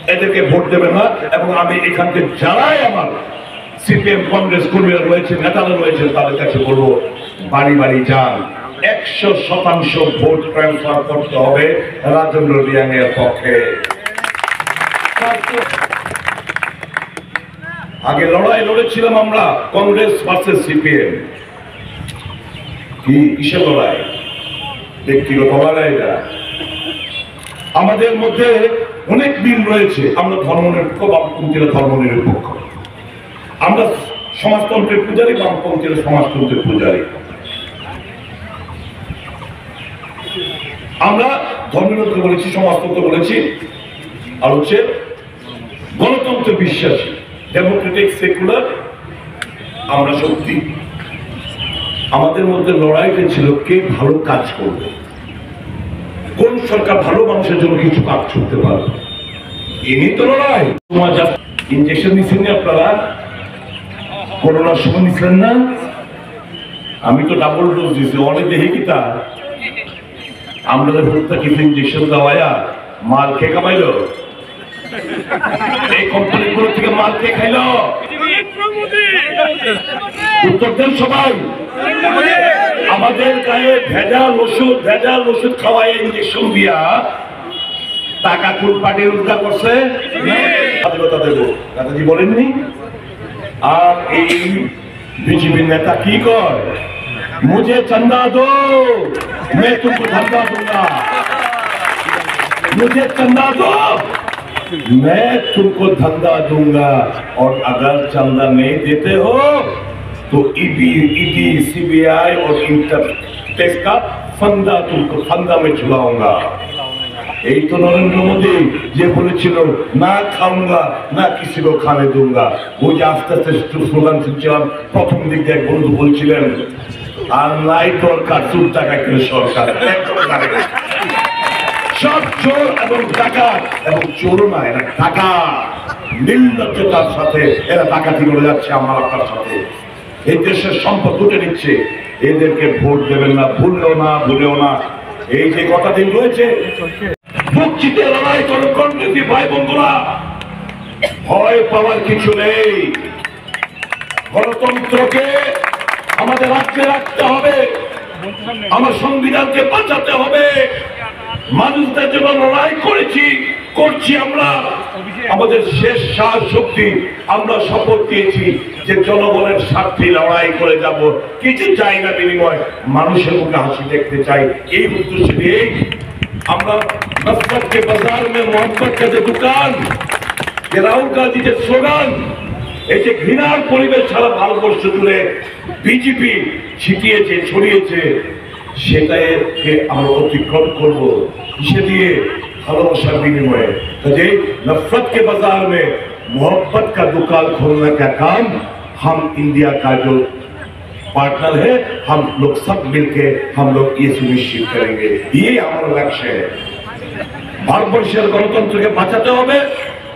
এদেরকে ভোট দেবে না। এবং আমি এখান থেকে যারাই আমার সিপিএম কংগ্রেস কর্মীরা রয়েছে, নেতারা রয়েছে, তাদের কাছে বলবো, বাড়ি বাড়ি যান, একশো শতাংশ ভোট ট্রান্সফার করতে হবে রাজেন্দ্র রিয়াং এর পক্ষে। আগে লড়াই লড়েছিলাম আমরা কংগ্রেস ভার্সেস সিপিএম। কি, কিসের লড়াই? ব্যক্তিগত লড়াই না। আমাদের মধ্যে অনেক মিল রয়েছে। আমরা ধর্মনিরপেক্ষ, বামপন্থীরা ধর্মনিরপেক্ষ। আমরা সমাজতন্ত্রের পূজারী, বামপন্থীরা সমাজতন্ত্রের পূজারী। আমরা ধর্মতন্ত্র বলেছি, সমাজতন্ত্র বলেছি, আর হচ্ছে গণতন্ত্র বিশ্বাসী, ডেমোক্রেটিক, সেকুলার আমরা শক্তি। আমাদের মধ্যে লড়াইটা ছিল কে ভালো কাজ করবে, কোন সরকার ভালো মানুষের জন্য কিছু কাজ করতে পারবে। ইনি তো লড়াই। তোমার যা ইঞ্জেকশন নিচ্ছেন না আপনারা, করোনার সময় নিচ্ছেন না? আমি তো ডাবল ডোজ দিছি, অনেক দেখি কি তা আমরা যে ভোটটা কিছু ইঞ্জেকশন দেওয়াইয়া মাল কে কামাইলো? এই কোম্পানিগুলো থেকে মাল কে খাইলো? উত্তর দেন সবাই। আমাদের গায়ে ভেজাল ওষুধ, ভেজাল ওষুধ খাওয়ায় ইঞ্জেকশন দিয়া টাকা কোন পার্টি রোজগার করছে? স্বাধীনতা দেবো, নেতাজি বলেননি? আর এই বিজেপি নেতা কি কয়, "मुझे चंदा दो, मैं तुमको धंधा दूंगा, मुझे चंदा दो, मैं तुमको धंधा दूंगा, और अगर चंदा नहीं देते हो तो ईडी, ईडी, सीबीआई और इनकम टैक्स का फंदा तुमको, फंदा में झुलाऊंगा।" এই তো নরেন্দ্র মোদী যে বলেছিল, "না খাউঙ্গা, না কিসি কো খানে দুঙ্গা।" ও যে আস্তে আস্তে স্লোগান শুনছিলাম, প্রথম দিক দিয়ে এক বন্ধু বলছিলেন, "আর নাই দরকার চুর ডাকাইতের সরকার।" একদম correct। সব চোর এবং ডাকাত, এবং চোরও না, এরা ডাকাত। নির্লজ্জতার সাথে এরা ডাকাতি করে যাচ্ছে আমার আপনার সাথে। এই দেশের সম্পদ লুটে নিচ্ছে। এদেরকে ভোট দেবেন না, ভুলেও না, ভুলেও না। এই যে কটা দিন রয়েছে, বুক চিতিয়ে লড়াই করো কংগ্রেসী ভাই বন্ধুরা, ভয় পাওয়ার কিছু নেই। গণতন্ত্রকে আমাদের রাখতে রাখতে হবে, আমার সংবিধানকে বাঁচাতে হবে। মানুষদের জন্য লড়াই করেছি, করছি আমরা। আমাদের শেষ সাহস শক্তি, আমরা শপথ দিয়েছি যে জনগণের স্বার্থে লড়াই করে যাব। কিছু চাই না বিনিময়, মানুষের মুখে হাসি দেখতে চাই। এই উদ্দেশ্য নিয়েই আমরা নফরত কে বাজার মে মোহাম্মদ কা যে দোকান, যে রাহুল গান্ধী যে স্লোগান, এই যে ঘৃণার পরিবেশ সারা ভারতবর্ষ জুড়ে বিজেপি ছিটিয়েছে, ছড়িয়েছে, সেটাকে আমরা অতিক্রম করব। কিসে দিয়ে? ভালোবাসার বিনিময়ে। কাজেই নফরত কে বাজার মে মোহাম্মদ কা দোকান খোলনা কা কাম হাম ইন্ডিয়া কা জো পার্টনার হে, হাম লোগ সব মিলকে হাম লোগ ইয়ে সুনিশ্চিত করেঙ্গে। ইয়ে আমার লক্ষ্য হে। ভারতবর্ষের গণতন্ত্রকে বাঁচাতে হবে,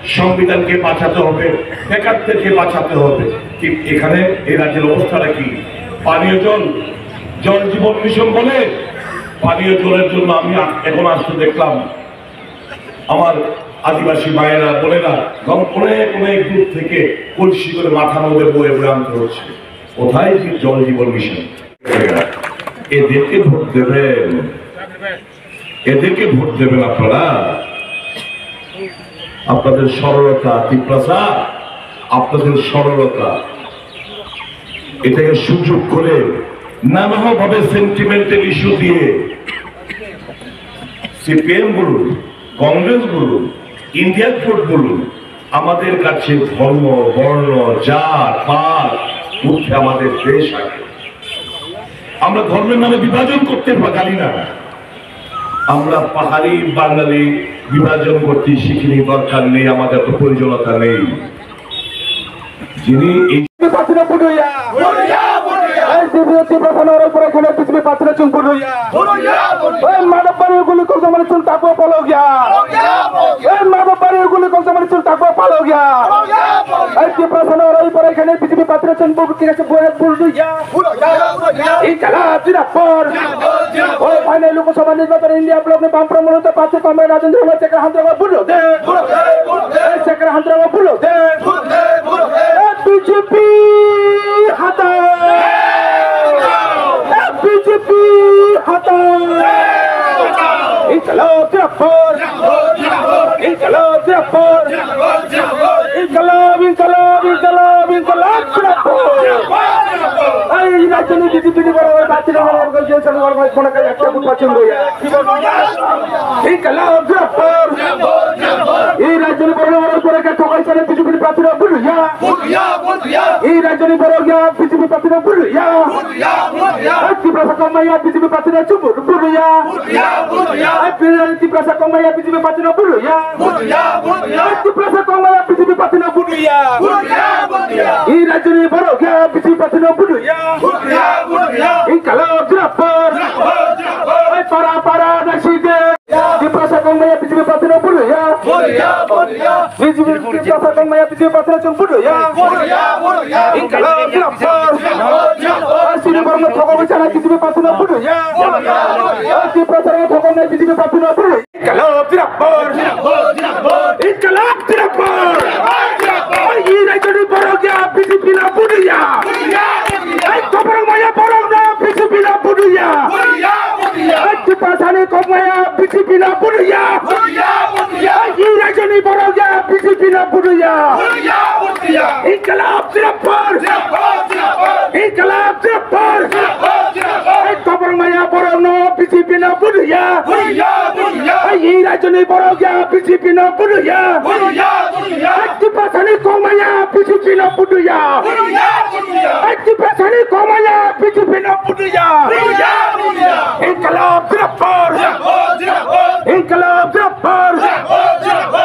সংবিধানকে বাঁচাতে হবে, বেকারদেরকে বাঁচাতে হবে। ঠিক এখানে এই রাজ্যের অবস্থাটা কি? পানীয় জল, জল জীবন মিশন বলে পানীয় জলের জন্য আমি আ-, এখন আসতে দেখলাম আমার আদিবাসী মায়েরা, বোনেরা, এবং অনেক, অনেক দূর থেকে কলসি করে মাথার মধ্যে বয়ে বয়ে আনতে হচ্ছে। কোথায় যে জল জীবন মিশন? এদেরকে ভোট দেবেন, এদেরকে ভোট দেবেন আপনারা। আপনাদের সরলতা, তিপ্রাসা, আপনাদের সরলতা, এটাকে সুযোগ করে নানাভাবে সেন্টিমেন্টাল ইস্যু দিয়ে সিপিএম বলুন, কংগ্রেস বলুন, ইন্ডিয়া জোট বলুন, আমাদের কাছে ধর্ম, বর্ণ, জাত, পাত, মধ্যে আমাদের দেশ আগে। আমরা ধর্মের নামে বিভাজন করতে পা-, জানি না। আমরা পাহাড়ি বাঙালি বিভাজন করতে শিখিনি, দরকার নেই, আমাদের তো প্রয়োজনীয়তা নেই। যিনি এই বিজেপি প্রার্থীরা ভোট হইয়া। ভোট হইয়া, ভোট হইয়া। এই সিপিএম ত্রিপুরা সনগর উপরে এখানে বিজেপি প্রার্থীরা চুন ভোট হইয়া। ভোট হইয়া, ভোট হইয়া। এই মাধববাড়ির গুলি কবজা মানে চুন তাকবো পালক গিয়া। পালক গিয়া, পালক গিয়া। এই মাধববাড়ির গুলি কবজা মানে চুন তাকবো পালক গিয়া। পালক গিয়া, পালক গিয়া। এই ত্রিপুরা সনগর উপরে এখানে বিজেপি প্রার্থীরা চুন ভোট কিনা সে ভোট ভোট হইয়া। ভোট হইয়া, ভোট হইয়া। ইনকালাব জিন্দাবাদ। জিন্দাবাদ, জিন্দাবাদ। ওই ফাইনাল লোকসভা নির্বাচনে ইন্ডিয়া ব্লক নে বামফ্রন্ট মনোনীত প্রার্থী কমরেড রাজেন্দ্র কুমার শেখর হান্দ্রাগা ভোট দে। ভোট দে, ভোট দে। এই শেখর হান্দ্রাগা ভুলো দে। ভুলো দে, ভুলো দে। এ বিজেপি হাটাও। এ বিজেপি হাটাও। ইনকালাব জিন্দাবাদ। ইনকালাব জিন্দাবাদ। ইনকালাব, ইনকালাব, ইনকালাব, ইনকালাব জিন্দাবাদ। এই রাজ্যে বিজেপি নি বড় ভাই বাতিল হওয়ার জন্য বড় ভাই মনে করে একটা ভোট পাচ্ছেন ভাইয়া। ইনকালাব জিন্দাবাদ। এই রাজ্যের বড় বড় করে কে ঠকাই চলে বিজেপির প্রার্থীরা ভুলিয়া। এই রাজ্যের বড় গিয়া বিজেপি প্রার্থীরা ভুলিয়া। এই ত্রিপুরা কমাইয়া বিজেপি প্রার্থীরা চুমুর ভুলিয়া। এই ত্রিপুরা কমাইয়া বিজেপি প্রার্থীরা ভুলিয়া। এই ত্রিপুরা কমাইয়া বিজেপি প্রার্থীরা ভুলিয়া। এই রাজ্যের বড় গিয়া বিজেপি প্রার্থীরা ভুলিয়া। ইনকালাব জিন্দাবাদ। এই পাড়া পাড়া নাসিকে। Tiprasa kongmaya B J P party no buruya. Buruya, buruya. B J P Tiprasa kongmaya B J P party no chung buruya. Buruya, buruya. Inkalap Tiprasa. Buruya, buruya. Sini borno thokok bichara B J P party no buruya. Buruya, buruya. Tiprasa no thokok nai B J P party no buruya. Inkalap Tiprasa. Inkalap Tiprasa. Oi, iraitoni borok ya B J P no buruya. Buruya, buruya. Oi, koborok maya borok no B J P no buruya. Buruya, buruya. Oi, Tiprasani kongmaya B J P no buruya. Buruya, buruya. Oi, e rajyoni borok ya B J P no buruya. Buruya, buruya. Inkalap Tiprasa. Tiprasa, Tiprasa. Inkalap Tiprasa. Tiprasa, Tiprasa. Oi, koborok maya borok no B J P no buruya. Buruya, buruya. Oi, e rajyoni borok ya B J P no buruya. Buruya, buruya. Oi, Tiprasani kongmaya B J P no buruya. Buruya, buruya. Oi, Tiprasani kongmaya B J P no buruya. Buruya, buruya. Inkalap Tiprasa. Inkalap Tiprasa.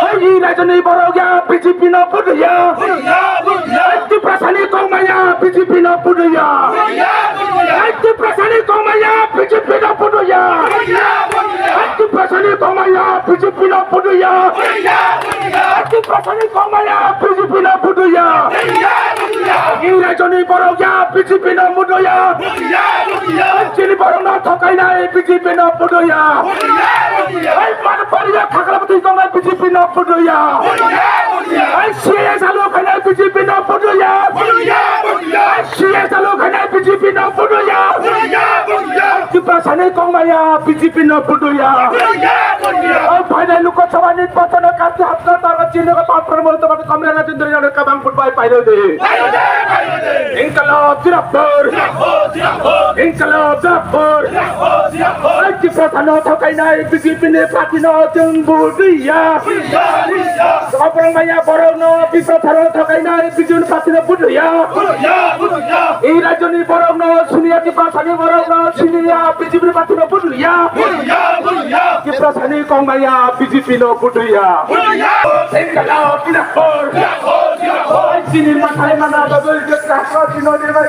Oi, e rajyoni borok ya B J P no buruya. Buruya, buruya. Oi, Tiprasani kongmaya B J P no buruya. Buruya, buruya. Oi, Tiprasani kongmaya B J P no buruya. Buruya, buruya. Oi, Tiprasani kongmaya B J P no buruya. Buruya, buruya. Oi, Tiprasani kongmaya B J P no buruya. Buruya, buruya. E rajyoni borok ya B J P no buruya. Buruya, buruya. Oi, chini borok no thokainai B J P no buruya. Buruya, buruya. Oi, Manipur ya thakla bwtwi tongnai B J P no buruya. Buruya, buruya. Oi, C A A salu khainai B J P no buruya. Buruya, buruya. Oi, C A A salu khainai B J P no buruya. Buruya, buruya. Tiprasani kongmaya B J P no buruya. Buruya, buruya. Oi, phainai Lok Sabha nirbachon o kati hapta taro chini ko patro mo to komre na tin dori kabang put bai pairo de. Pairo de, pairo de. Inkalap Tiprasa. Tiprasa, Tiprasa. Inkalap Tiprasa. Tiprasa, Tiprasa. Oi, Tiprasa no thokainai B J P ni party no chung buruya. Buruya, buruya. Koborok maya borok no Tiprasa no thokainai B J P ni party no buruya. Buruya, buruya. E rajyoni borok no siniya, Tiprasani borok no siniya, B J P ni party no buruya. Buruya, buruya. Tiprasani kongmaya B J P no buruya. Buruya. Inkalap Tiprasa. Tiprasa, Tiprasa. Oi, chini mathai mana bagwi Tiprasa chino ni bai.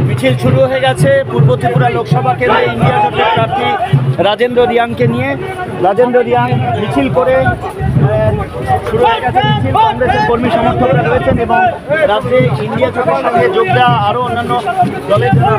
মিছিল শুরু হয়ে গেছে পূর্ব ত্রিপুরা লোকসভা কেন্দ্রে ইন্ডিয়া জোটের প্রার্থী রাজেন্দ্র রিয়াংকে নিয়ে। রাজেন্দ্র রিয়াং মিছিল করে, আহ, শুরু হয়ে গেছে মিছিল। কংগ্রেসের কর্মী সমর্থকরা রয়েছেন এবং রাজ্যে ইন্ডিয়া জোটের সঙ্গে যোগ দেওয়া আরো অন্যান্য দলের যারা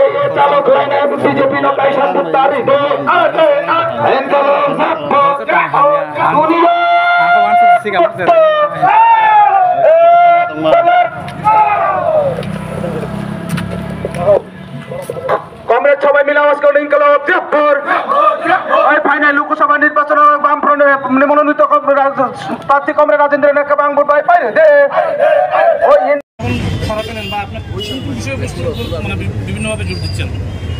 J A chalo khlainai B J P no kaisa butari de. Ente lo sakbo. Dunia. Comrade, sabai mila awas karo, Inqilab Zindabad. Oi, phainai Lok Sabha nirbachon o Bamfront ni mononito Comrade Raj-, prarthi Comrade Rajendra Nath kwbang vote bai pairwk de. Oi, in- সারা পেলেন বা আপনার কোন কোন বিষয়বস্তু মানে বি-, বিভিন্নভাবে জোর দিচ্ছেন?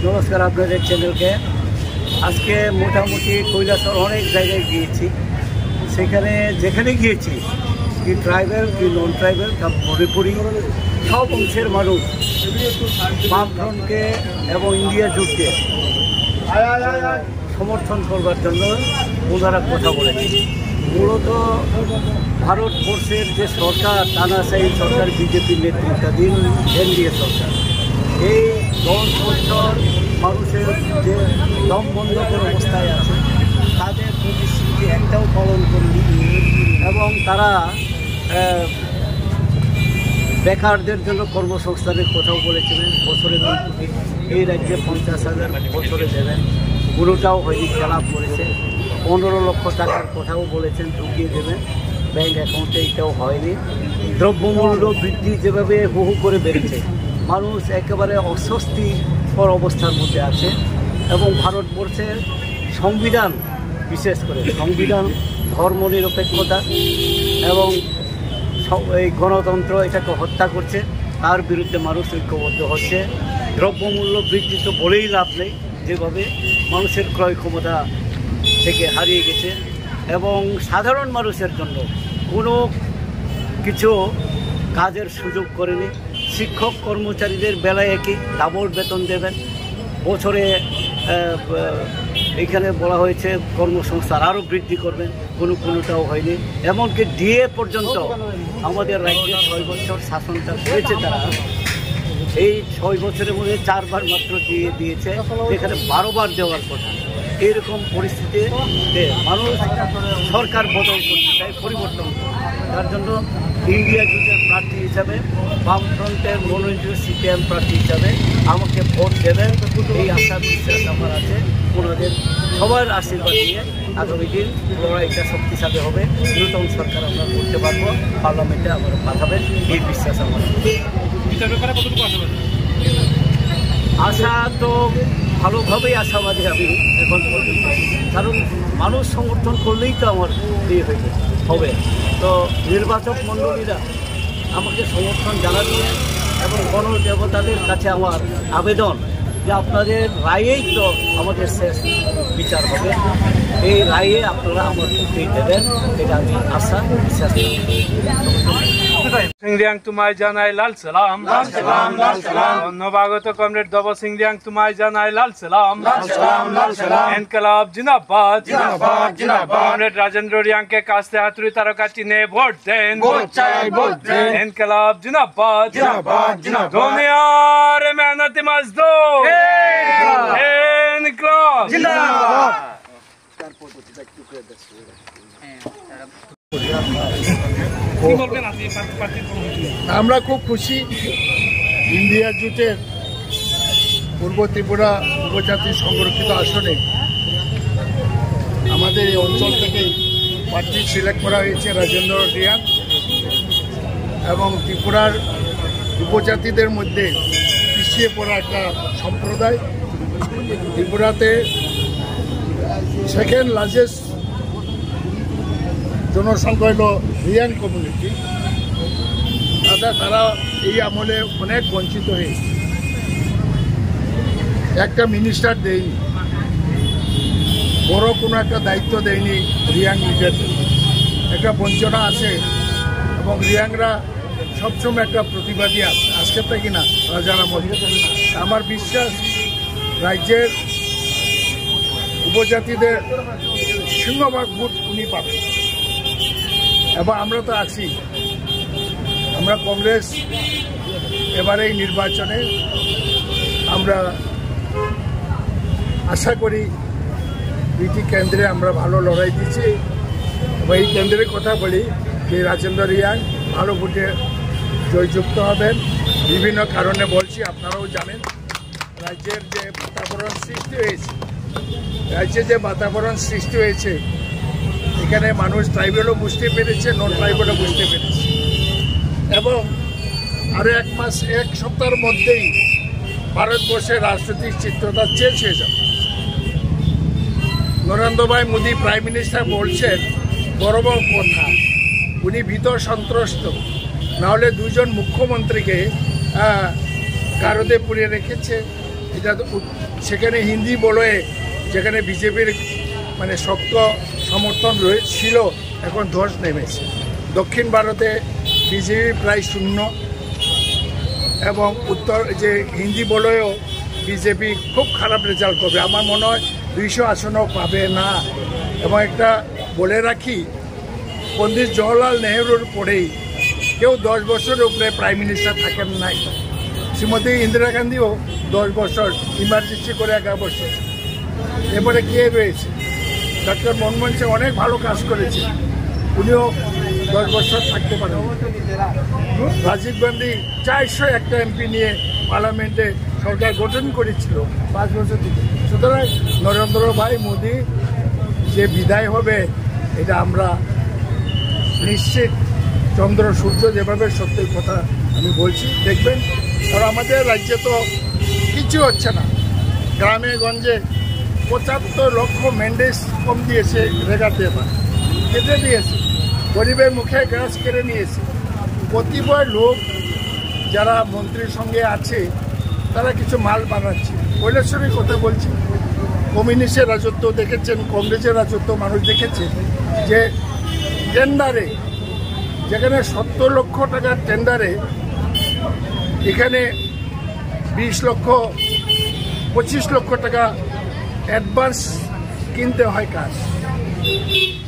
নমস্কার আপনাদের চ্যানেলকে। আজকে মোটামুটি কৈলাসহর অনেক জায়গায় গিয়েছি, সেখানে যেখানে গিয়েছি, কি ট্রাইবাল কি নন ট্রাইবাল, তা মণিপুরি, সব অংশের মানুষ বামফ্রন্টকে এবং ইন্ডিয়া জোটকে সমর্থন করবার জন্য ওনারা কথা বলেছেন। মূলত ভারতবর্ষের যে সরকার, তানাশাহী সরকার, বিজেপির নেতৃত্বাধীন এনডিএ সরকার, এই দশ বছর মানুষের যে দম বন্ধকর অবস্থায় আছে, তাদের প্রতিশ্রুতি একটাও পালন করেনি এবং তারা, আহ, বেকারদের জন্য কর্মসংস্থানের কথাও বলেছিলেন, বছরে দুই কোটি, এই রাজ্যে পঞ্চাশ হাজার বছরে দেবেন, কোনোটাও হয়নি, খেলাপ করেছে। পনেরো লক্ষ টাকার কথাও বলেছেন, ঢুকিয়ে দেবেন ব্যাংক অ্যাকাউন্টে, এটাও হয়নি। দ্রব্যমূল্য বৃদ্ধি যেভাবে হু হু করে বেড়েছে, মানুষ একেবারে অস্বস্তিকর অবস্থার মধ্যে আছে এবং ভারতবর্ষের সংবিধান, বিশেষ করে সংবিধান, ধর্মনিরপেক্ষতা এবং স-, এই গণতন্ত্র, এটাকে হত্যা করছে, তার বিরুদ্ধে মানুষ ঐক্যবদ্ধ হচ্ছে। দ্রব্যমূল্য বৃদ্ধি তো বলেই লাভ নেই, যেভাবে মানুষের ক্রয় ক্ষমতা থেকে হারিয়ে গেছে এবং সাধারণ মানুষের জন্য কোনো কিছু কাজের সুযোগ করেনি। শিক্ষক কর্মচারীদের বেলায় একই, ডাবল বেতন দেবেন, বছরে, আহ, আহ, এখানে বলা হয়েছে কর্মসংস্থান আরও বৃদ্ধি করবেন, কোনো কোনোটাও হয়নি। এমনকি ডিএ পর্যন্ত আমাদের রাজ্যে ছয় বছর শাসনটা করেছে তারা, এই ছয় বছরের মধ্যে চারবার মাত্র ডিএ দিয়েছে, যেখানে বারো বার দেওয়ার কথা। এইরকম পরিস্থিতিতে মানুষ সরকার বদল করতে চায়, পরিবর্তন করতে চায়। তার জন্য ইন্ডিয়া জোটের প্রার্থী হিসাবে, বামফ্রন্টের মনোনীত সিপিএম প্রার্থী হিসাবে আমাকে ভোট দেবেন, এই আশা বিশ্বাস আমার আছে। ওনাদের সবার আশীর্বাদ নিয়ে আগামী দিন লড়াইটা শক্তিশালী হবে, নতুন সরকার আমরা করতে পারবো, পার্লামেন্টে আবার পাঠাবেন, এই বিশ্বাস আমার আছে। এটার ব্যাপারে কতটুকু আশাবাদী? আশা তো ভালোভাবেই আশাবাদী আমি এখন পর্যন্ত, কারণ মানুষ সমর্থন করলেই তো আমার ইয়ে হয়ে যাবে, হবে। তো নির্বাচক মণ্ডলীরা আমাকে সমর্থন জানাবেন এবং গণদেবতাদের কাছে আমার আবেদন যে আপনাদের রায়েই তো আমাদের শেষ বিচার হবে, এই রায়ে আপনারা আমার ভোটটি দেবেন, এটা আমি আশা বিশ্বাস করি। সিং রিয়াং তোমায় জানাই লাল সালাম। লাল সালাম, লাল সালাম। নবাগত কমরেড দব সিং রিয়াং তোমায় জানাই লাল সালাম। লাল সালাম, লাল সালাম। ইনকলাব জিন্দাবাদ। জিন্দাবাদ, জিন্দাবাদ। কমরেড রাজেন্দ্র রিয়াংকে কাস্তে হাতুড়ি তারকা চিহ্নে ভোট দেন। ভোট চাই, ভোট দেন। ইনকলাব জিন্দাবাদ। জিন্দাবাদ, জিন্দাবাদ। দুনিয়ার মেহনতি মজদুর। ইনকলাব। ইনকলাব। জিন্দাবাদ। কি বলবেন আজকে এই পার্টি, পার্টির কর্মসূচি নিয়ে? আমরা খুব খুশি, ইন্ডিয়া জোটের পূর্ব ত্রিপুরা উপজাতি সংরক্ষিত আসনে আমাদের এই অঞ্চল থেকে প্রার্থী সিলেক্ট করা হয়েছে রাজেন্দ্র রিয়াং এবং ত্রিপুরার উপজাতিদের মধ্যে পিছিয়ে পড়া একটা সম্প্রদায়। ত্রিপুরাতে সেকেন্ড লার্জেস্ট জনসংখ্যা হলো রিয়াং কমিউনিটি। তারা, তারা এই আমলে অনেক বঞ্চিত হয়েছে, একটা মিনিস্টার দেয়নি, বড় কোনো একটা দায়িত্ব দেয়নি রিয়াং লিডারদের। একটা বঞ্চনা আছে এবং রিয়াংরা সবসময় একটা প্রতিবাদী আছে, আজকে তাই কিনা রাজার আমল। আমার বিশ্বাস রাজ্যের উপজাতিদের সিংহভাগ ভোট উনি পাবেন এবং আমরা তো আছি, আমরা কংগ্রেস এবারে এই নির্বাচনে আমরা আশা করি দুইটি কেন্দ্রে আমরা ভালো লড়াই দিচ্ছি এবং এই কেন্দ্রের কথা বলি যে রাজেন্দ্র রিয়াং ভালো ভোটে জয়যুক্ত হবেন। বিভিন্ন কারণে বলছি, আপনারাও জানেন, রাজ্যের যে বাতাবরণ সৃষ্টি হয়েছে, রাজ্যে যে বাতাবরণ সৃষ্টি হয়েছে, এখানে মানুষ ট্রাইবালও বুঝতে পেরেছে, নন ট্রাইবালও বুঝতে পেরেছে। এবং আরো এক মাস, এক সপ্তাহের মধ্যেই ভারতবর্ষের রাজনৈতিক চিত্রটা চেঞ্জ হয়ে যাবে। নরেন্দ্র ভাই মোদী প্রাইম মিনিস্টার বলছেন বড় বড় কথা, উনি ভীত সন্ত্রস্ত, না হলে দুজন মুখ্যমন্ত্রীকে, আহ, গারদে পুড়িয়ে রেখেছে। এটা তো উত-, সেখানে হিন্দি বলয়ে, যেখানে বিজেপির মানে শক্ত সমর্থন রয়ে-, ছিল, এখন ধস নেমেছে। দক্ষিণ ভারতে বিজেপি প্রায় শূন্য এবং উত্তর যে হিন্দি বলয়েও বিজেপি খুব খারাপ রেজাল্ট করবে। আমার মনে হয় দুইশো আসনও পাবে না। এবং একটা বলে রাখি, পণ্ডিত জওহরলাল নেহরুর পরেই কেউ দশ বছরের উপরে প্রাইম মিনিস্টার থাকেন নাই। শ্রীমতী ইন্দিরা গান্ধীও দশ বছর, ইমার্জেন্সি করে এগারো বছর। এরপরে কে রয়েছে? ডক্টর মনমোহন সিং অনেক ভালো কাজ করেছে, উনিও দশ বছর থাকতে পারেন। রাজীব গান্ধী চারশো একটা এমপি নিয়ে পার্লামেন্টে সরকার গঠন করেছিল পাঁচ বছর থেকে। সুতরাং নরেন্দ্র ভাই মোদী যে বিদায় হবে, এটা আমরা নিশ্চিত। চন্দ্র সূর্য যেভাবে সত্যের কথা আমি বলছি, দেখবেন। আর আমাদের রাজ্যে তো কিছু হচ্ছে না। গ্রামে গঞ্জে পঁচাত্তর লক্ষ মেন্ডেস কম দিয়েছে রেগাতে, এবার কেটে দিয়েছে, গরিবের মুখে গ্রাস কেড়ে নিয়েছে। কতিপয় লোক যারা মন্ত্রীর সঙ্গে আছে, তারা কিছু মাল বানাচ্ছে। কৈলাসহরের কথা বলছি, কমিউনিস্টের রাজত্ব দেখেছেন, কংগ্রেসের রাজত্ব মানুষ দেখেছে যে টেন্ডারে, যেখানে সত্তর লক্ষ টাকার টেন্ডারে এখানে বিশ লক্ষ, পঁচিশ লক্ষ টাকা অ্যাডভান্স কিনতে হয় কাজ।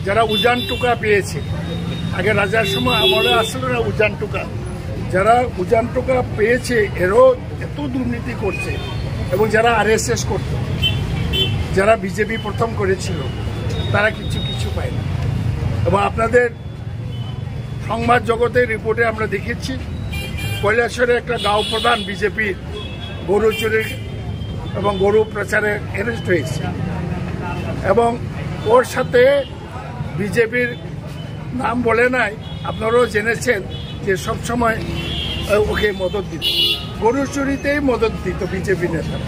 যারা উজান টোকা পেয়েছে, আগে রাজার সময় আমলে আসলে না উজান টোকা, যারা উজান টোকা পেয়েছে, এরাও এত দুর্নীতি করছে। এবং যারা আরএসএস করত, যারা বিজেপি প্রথম করেছিল, তারা কিছু কিছু পায় না। এবং আপনাদের সংবাদ জগতের রিপোর্টে আমরা দেখেছি, কৈলাসহরে একটা গাঁও প্রধান বিজেপির গরু চুরির এবং গরু পাচারে অ্যারেস্ট হয়েছে, এবং ওর সাথে বিজেপির নাম বলে নাই, আপনারাও জেনেছেন যে সবসময়, আহ, ওকে মদত দিত, গরু চুরিতেই মদত দিত বিজেপি নেতা,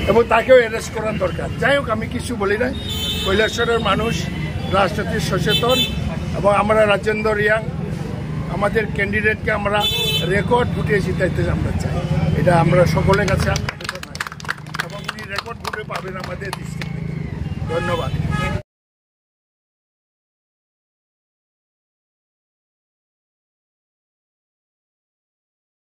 এবং তাকেও অ্যারেস্ট করার দরকার। যাই হোক, আমি কিছু বলি নাই। কৈলাসহরের মানুষ রাজনীতি সচেতন, এবং আমরা রাজেন্দ্র রিয়াং, আমাদের ক্যান্ডিডেটকে আমরা রেকর্ড ভোটে জিতাইতে আমরা চাই, এটা আমরা সকলের কাছে আবেদন রাখি। এবং উনি রেকর্ড ভোটে পাবেন আমাদের ডিস্ট্রিক্ট থেকে। ধন্যবাদ।